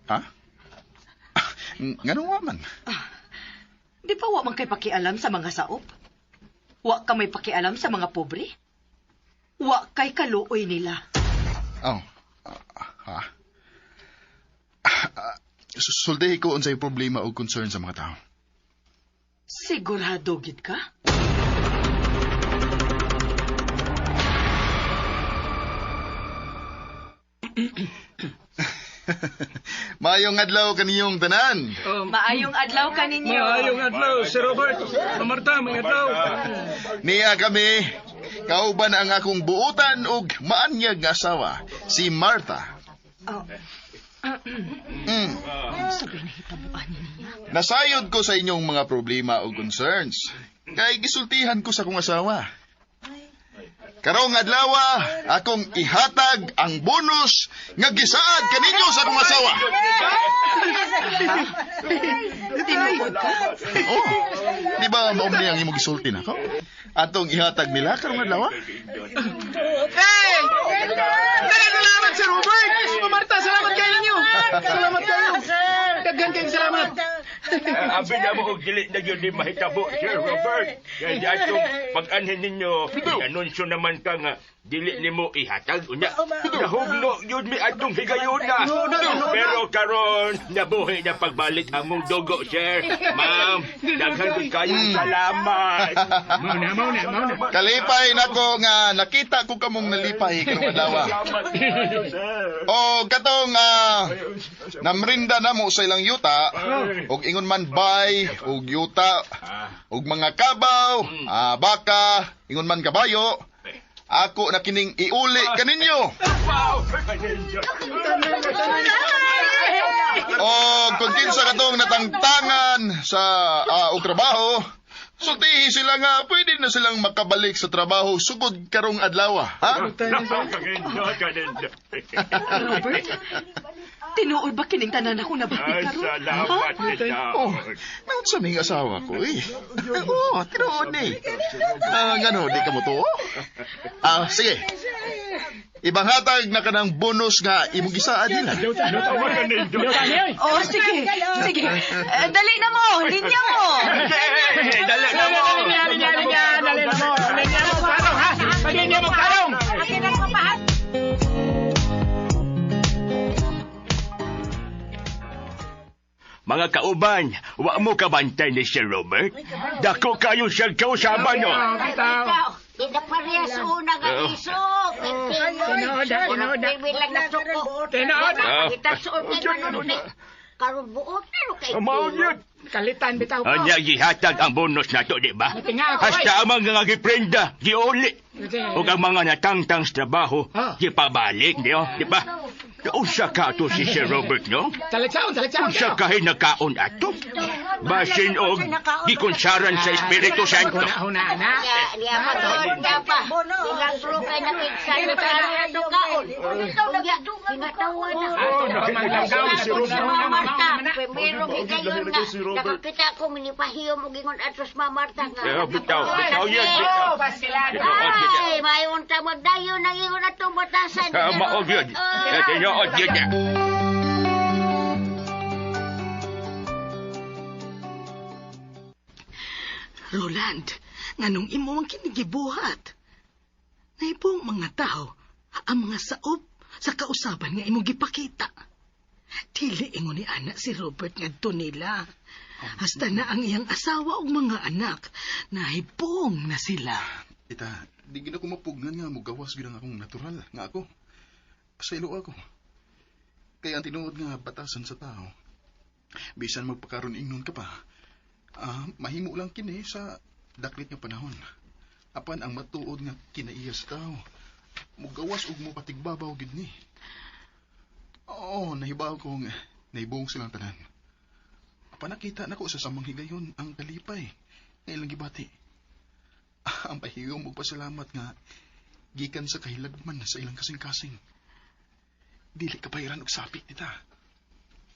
Ha? Nganong wa man? Di ba wa man kay pakialam sa mga saop? Wa ka may pakialam sa mga pobre? Wa kay kaluoy nila. Oh. Ha? Sultihi ko unsay problema o concern sa mga tao. Sigurado gid ka? Maayong adlaw kaniyong tanan. Maayong adlaw kaninyo. Maayong adlaw, Sir Robert. Marta, may adlaw. Niya kami. Kauban ang akong buutan og maanyag nga asawa, si Martha. Oh. Sabi na hitabuan niya. Nasayod ko sa inyong mga problema o concerns. Kay gisultihan ko sa akong asawa. Karong adlaw, akong ihatag ang bonus nga gisaad kaninyo sa akong asawa. Tinuod ka? Oh, di ba mao ni ang imong gisulti nako? Atong ihatag nila karong adlaw? Hey! Salamat, Sir Robert! Ma'am Marta, salamat kayo ninyo! Salamat kayo! Daghan kayong salamat! Abi na mo og dili na gyud ni mahitabo, Sir Robert. Kaya di atong pag-anhin ninyo, anunsyo naman ka nga dili nimo ihatag unya. Nahugno gyud mi atong higayuna. Pero karon nabuhi na pagbalik among dugo, sir. Ma'am, daghan gyud kayong salamat. Mao na, mao na. Kalipay nako nga nakita ko kamong nalipay karong adlaw. O katong namrinda namo sa ilang yuta og ingon man bay og yuta og mga kabaw, baka, ingon man kabayo. Ako na kining iuli kaninyo. O kung kinsa katong natangtangan sa og trabaho, sultihi sila nga pwede na silang makabalik sa trabaho sugod karong adlaw, ha? Robert, tinuod ba kining tanan ako nabati karon? Salamat, Ha? Oh, naunsa ming asawa ko eh. Oo, tinuod ni. Ngano, di ka mo tuo? Sige. Ibang hatag na kanang bonus nga imong gisaad nila. Oh, sige. Sige. Dali na mo. Linya mo. Dali na mo. Linya, linya, linya. Dali na mo. Linya mo, karong, ha? Linya mo, karong! Mga kauban, wa mo kabantay ni Sir Robert. Dako kayo siyang kausaban, no? Ikaw, hindi parehas una nga isog. Tinuod, tinuod. Bilang nasuko. Tinuod. Itasuot kay manunod. Karon buot pero kay Mao yun. Kalitan bitaw ko. Anya gihatag ang bonus nato, di ba? Tinga ako, Hasta ang mga giprenda, giuli. Ug ang mga natangtang sa trabaho, gipabalik, di oh, di ba? Unsa ka to si Sir Robert, no? Talatsaon, talatsaon. Unsa ka hinakaon ato? Basin og gikonsaran sa Espiritu Santo. Huna, huna, na. Niya pa doon, niya pa. Bilang kay nakigsalo-salo na itong kaon. Unya, hinatawa na. Sa Mama Marta, primero higayon nga. Nakakita ko, minipahiyom og ingon atos Mama Marta nga. Eh, bitaw, bitaw yan, bitaw. Ay, mayon ta magdayon ang ingon atong batasan. Mao gyud. Tinuod gyud niya. Roland, nganong imo ang kinigibuhat? Naibong mga tao, ang mga saop sa kausaban nga imong gipakita. Dili ingon ni ana si Robert ngadto nila. Hasta na ang iyang asawa ug mga anak, nahibong na sila. Tita, di gid ako mapugnan nga mugawas gid ang akong natural nga ako. Sa ilo ako. Kaya ang tinuod nga batasan sa tao. Bisan magpakaron ingnon ka pa. Mahimo lang kini sa daklit nga panahon. Apan ang matuod nga kinaiya sa tao. Mugawas ug mopatigbabaw gid ni. Oo, nahibaw ko nga nahibong silang tanan. Apan nakita nako sa samang higayon ang kalipay nga ilang gibati. Ang pahiyom og pasalamat nga gikan sa kahilagman sa ilang kasing-kasing. Dili ka bayaran og sapit nita.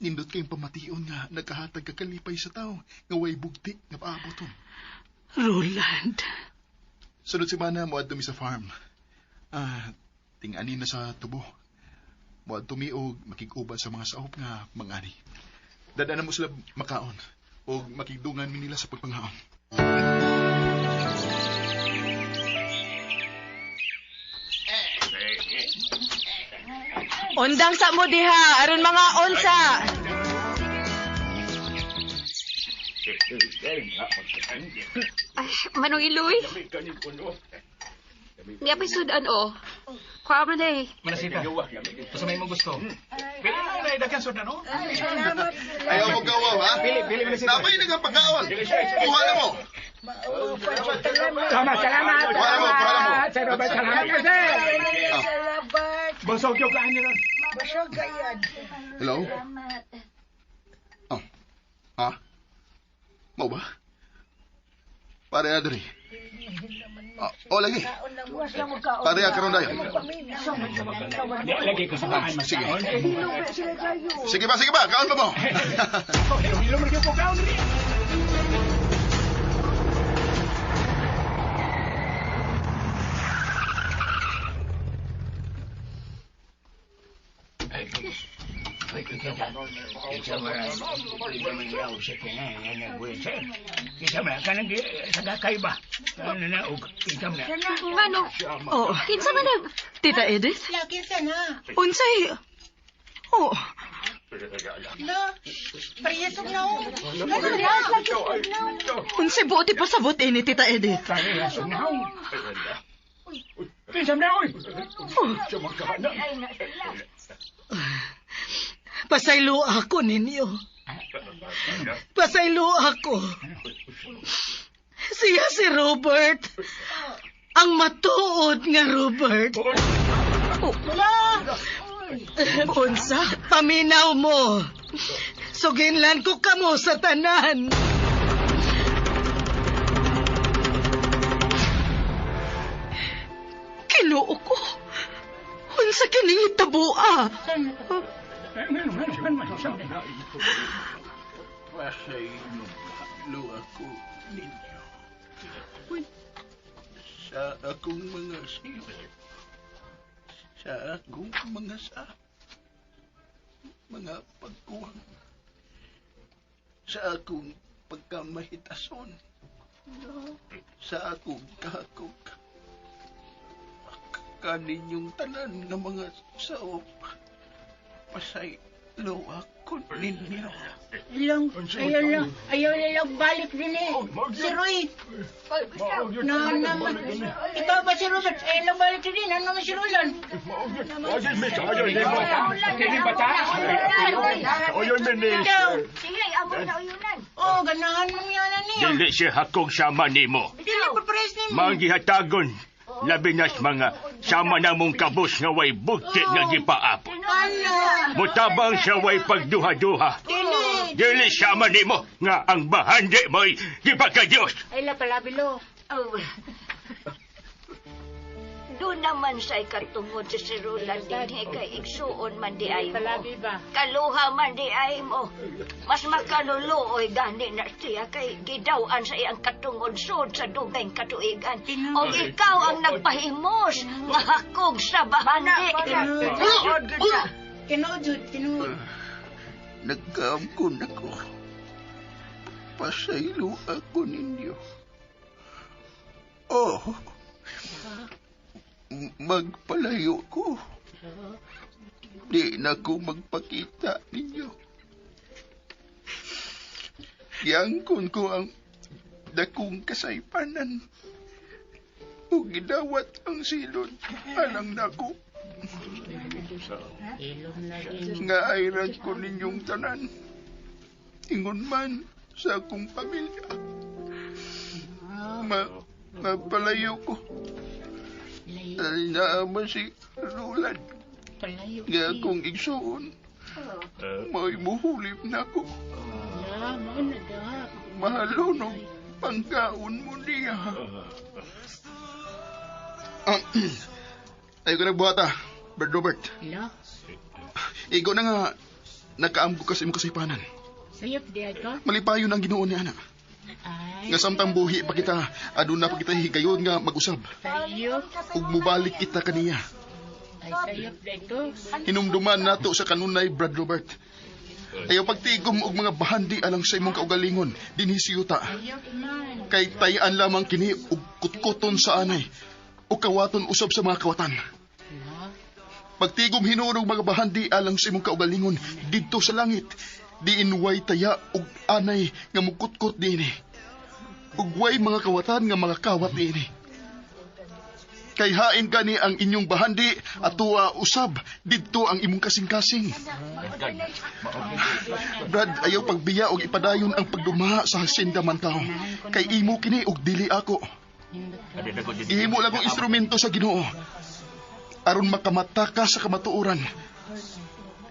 Nindot kayong pamation nga nagkahatag ka kalipay sa tao nga way bugti nga paaboton. Roland. Sunod semana moadto mi sa farm. Ting-ani na sa tubo. Moadto mi og makig-uban sa mga saop nga mangani. Dadaan mo sila makaon og makigdungan mi nila sa pagpangaon. Undang sa mo diha, aron mga onsa. Ay, Manong Iloy. Nga pa sudan o. Kuha mo na eh. Manasita, basta may mong gusto. Pili na na idaghan sudan, no? Ayaw mo gawaw, ha? Pili, pili, Manasita. Namay nagapagkaon. Kuha na mo. Salamat, salamat. Kuha na mo, kuha na mo. Sir Robert, salamat kasi. Busog yung kaan niyo. Busog kayo. Hello? Oh. Ha? Mao ba? Pare Adri. Oh, lagi. Pare karon dayon. Lagi ko sa bahay Sige. Sige ba, sige ba? Kaon pa mo. Hilom rin ko kaon rin. Kinsa man kinsa man yaw sa kina nga nagwilchair. Kinsa man kanang sagakay ba? Ano na og kinsa man. Ngano? Oh. Kinsa man ang... Tita Edith? La, kinsa na? Unsay... Oh, La, parehas og naong. Ano na? unsay buot ipasabot ini, Tita Edith? Parehas og naong. Kinsa man oy? Pasaylo ako ninyo. Pasaylo ako. Siya si Robert. Ang matuod nga Robert. Unsa? Paminaw mo. Suginlan ko kamo sa tanan. Kinuo ko. Unsa kining hitaboa? Pasaylo ako ninyo. Sa akong mga siyo. Sa akong mga sa. Mga pagkuwang. Sa akong pagkamahitason. Sa akong kahakog. Kaninyong tanan nga mga saop. Pasaylo ako ninyo. Ilong, ayaw lang, ayaw lang balik din eh. Si Roy. Na, na, ikaw ba si Robert? Ayaw lang balik din. Ano naman si Roland? Ikaw. Sige, amo na uyunan. Oh, ganahan mong yan niya. Dili siya hakog sama nimo. Dili pa pres nimo. Manggihatagon labi nas mga sama namong kabos nga way bugti nga gipaapot. Ano? Mutabang siya way pagduha-duha. Dili. Dili sama nimo nga ang bahandi mo'y gipagka-Diyos. Ay la palabilo. Oh. Doon naman sa ikatungod si si Roland din kay igsuon man di ay mo. Kaluha man di ay mo. Mas makaluluoy gani na siya kay gidawan sa iyang katungod sud sa dugay katuigan. O ikaw ang nagpahimos nga hakog sa bahandi. Tinuod, jud, tinuod. Nagkaamkon ako. Pasaylo ako ninyo. Oh, magpalayo ko. Di na ko magpakita ninyo. Giangkon ko ang dakong kasaypanan. O gidawat ang silod alang nako. Nga ayran ko ninyong tanan. Ingon man sa akong pamilya. Mapalayo ko. Naama si Roland. Nga akong igsuon. May muhulip na ko. Mahalon og pangkaon mo niya. Ayaw ko nagbuhat ah, Brad Robert. La, Igo na nga, nakaamgo ka sa imong kasaypanan. sayop di ay ka. Malipayon ang Ginoo ni ana. Ay, Nga samtang buhi pa kita, aduna pa kita higayon nga mag-usab. sayop. Ug mubalik kita kaniya. Ay, sayop di ko. Hinumduman nato sa kanunay, Brad Robert. Ayaw pagtigom og mga bahandi alang sa imong kaugalingon dinhi sa yuta. Sayop man. Kay tayan lamang kini og kutkuton sa anay o kawaton usab sa mga kawatan. Pagtigom hinuon og mga bahandi alang sa imong kaugalingon didto sa langit, diin way taya og anay nga mukutkot diini. Ug way mga kawatan nga mga kawat diini. Kay hain gani ang inyong bahandi atua usab didto ang imong kasing-kasing. Brad, ayaw pagbiya og ipadayon ang pagdumaha sa hasyenda man tao. Kay imo kini og dili ako. Ihimo lang kong instrumento sa Ginoo. Aron makamata ka sa kamatuoran.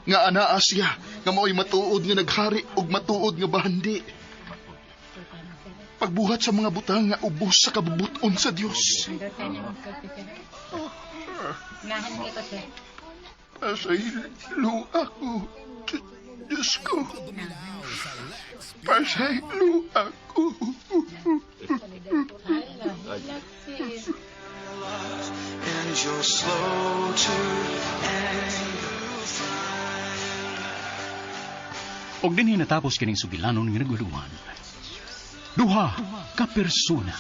Nga anaa siya, nga mao'y matuod nga naghari og matuod nga bahandi. Pagbuhat sa mga butang nga ubos sa kabubuton sa Dios. Pasaylo ako, Diyos ko. Pasaylo ako. And you're slow to anger. Og dinhi natapos kining sugilanon nga naguluhan. Duha ka persona.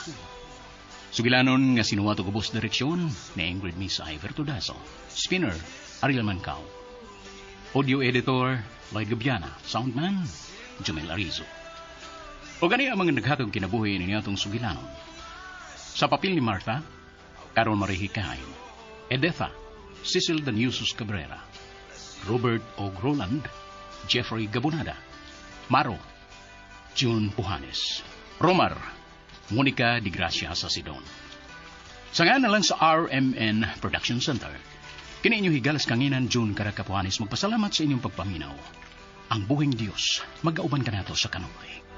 Sugilanon nga sinuwat og ubos direksyon ni Ingrid Miss Iver Todaso. Spinner, Ariel Mancao. Audio editor, Lloyd Gabiana. Soundman, Jumel Arizo. O gani ang mga naghatag kinabuhi ninyo atong sugilanon. Sa papel ni Martha, Caron Marie Hikain. Edetha, Cecil Daniusus Cabrera. Robert O. Roland, Jeffrey Gabonada. Maro, June Puhanes. Romar, Monica Di Gracia sa Sidon. Sa nga na lang sa RMN Production Center, kini inyo higalas kanginan June Caraka Puhanes magpasalamat sa inyong pagpaminaw. Ang buhing Dios, magauban kanato sa kanunay.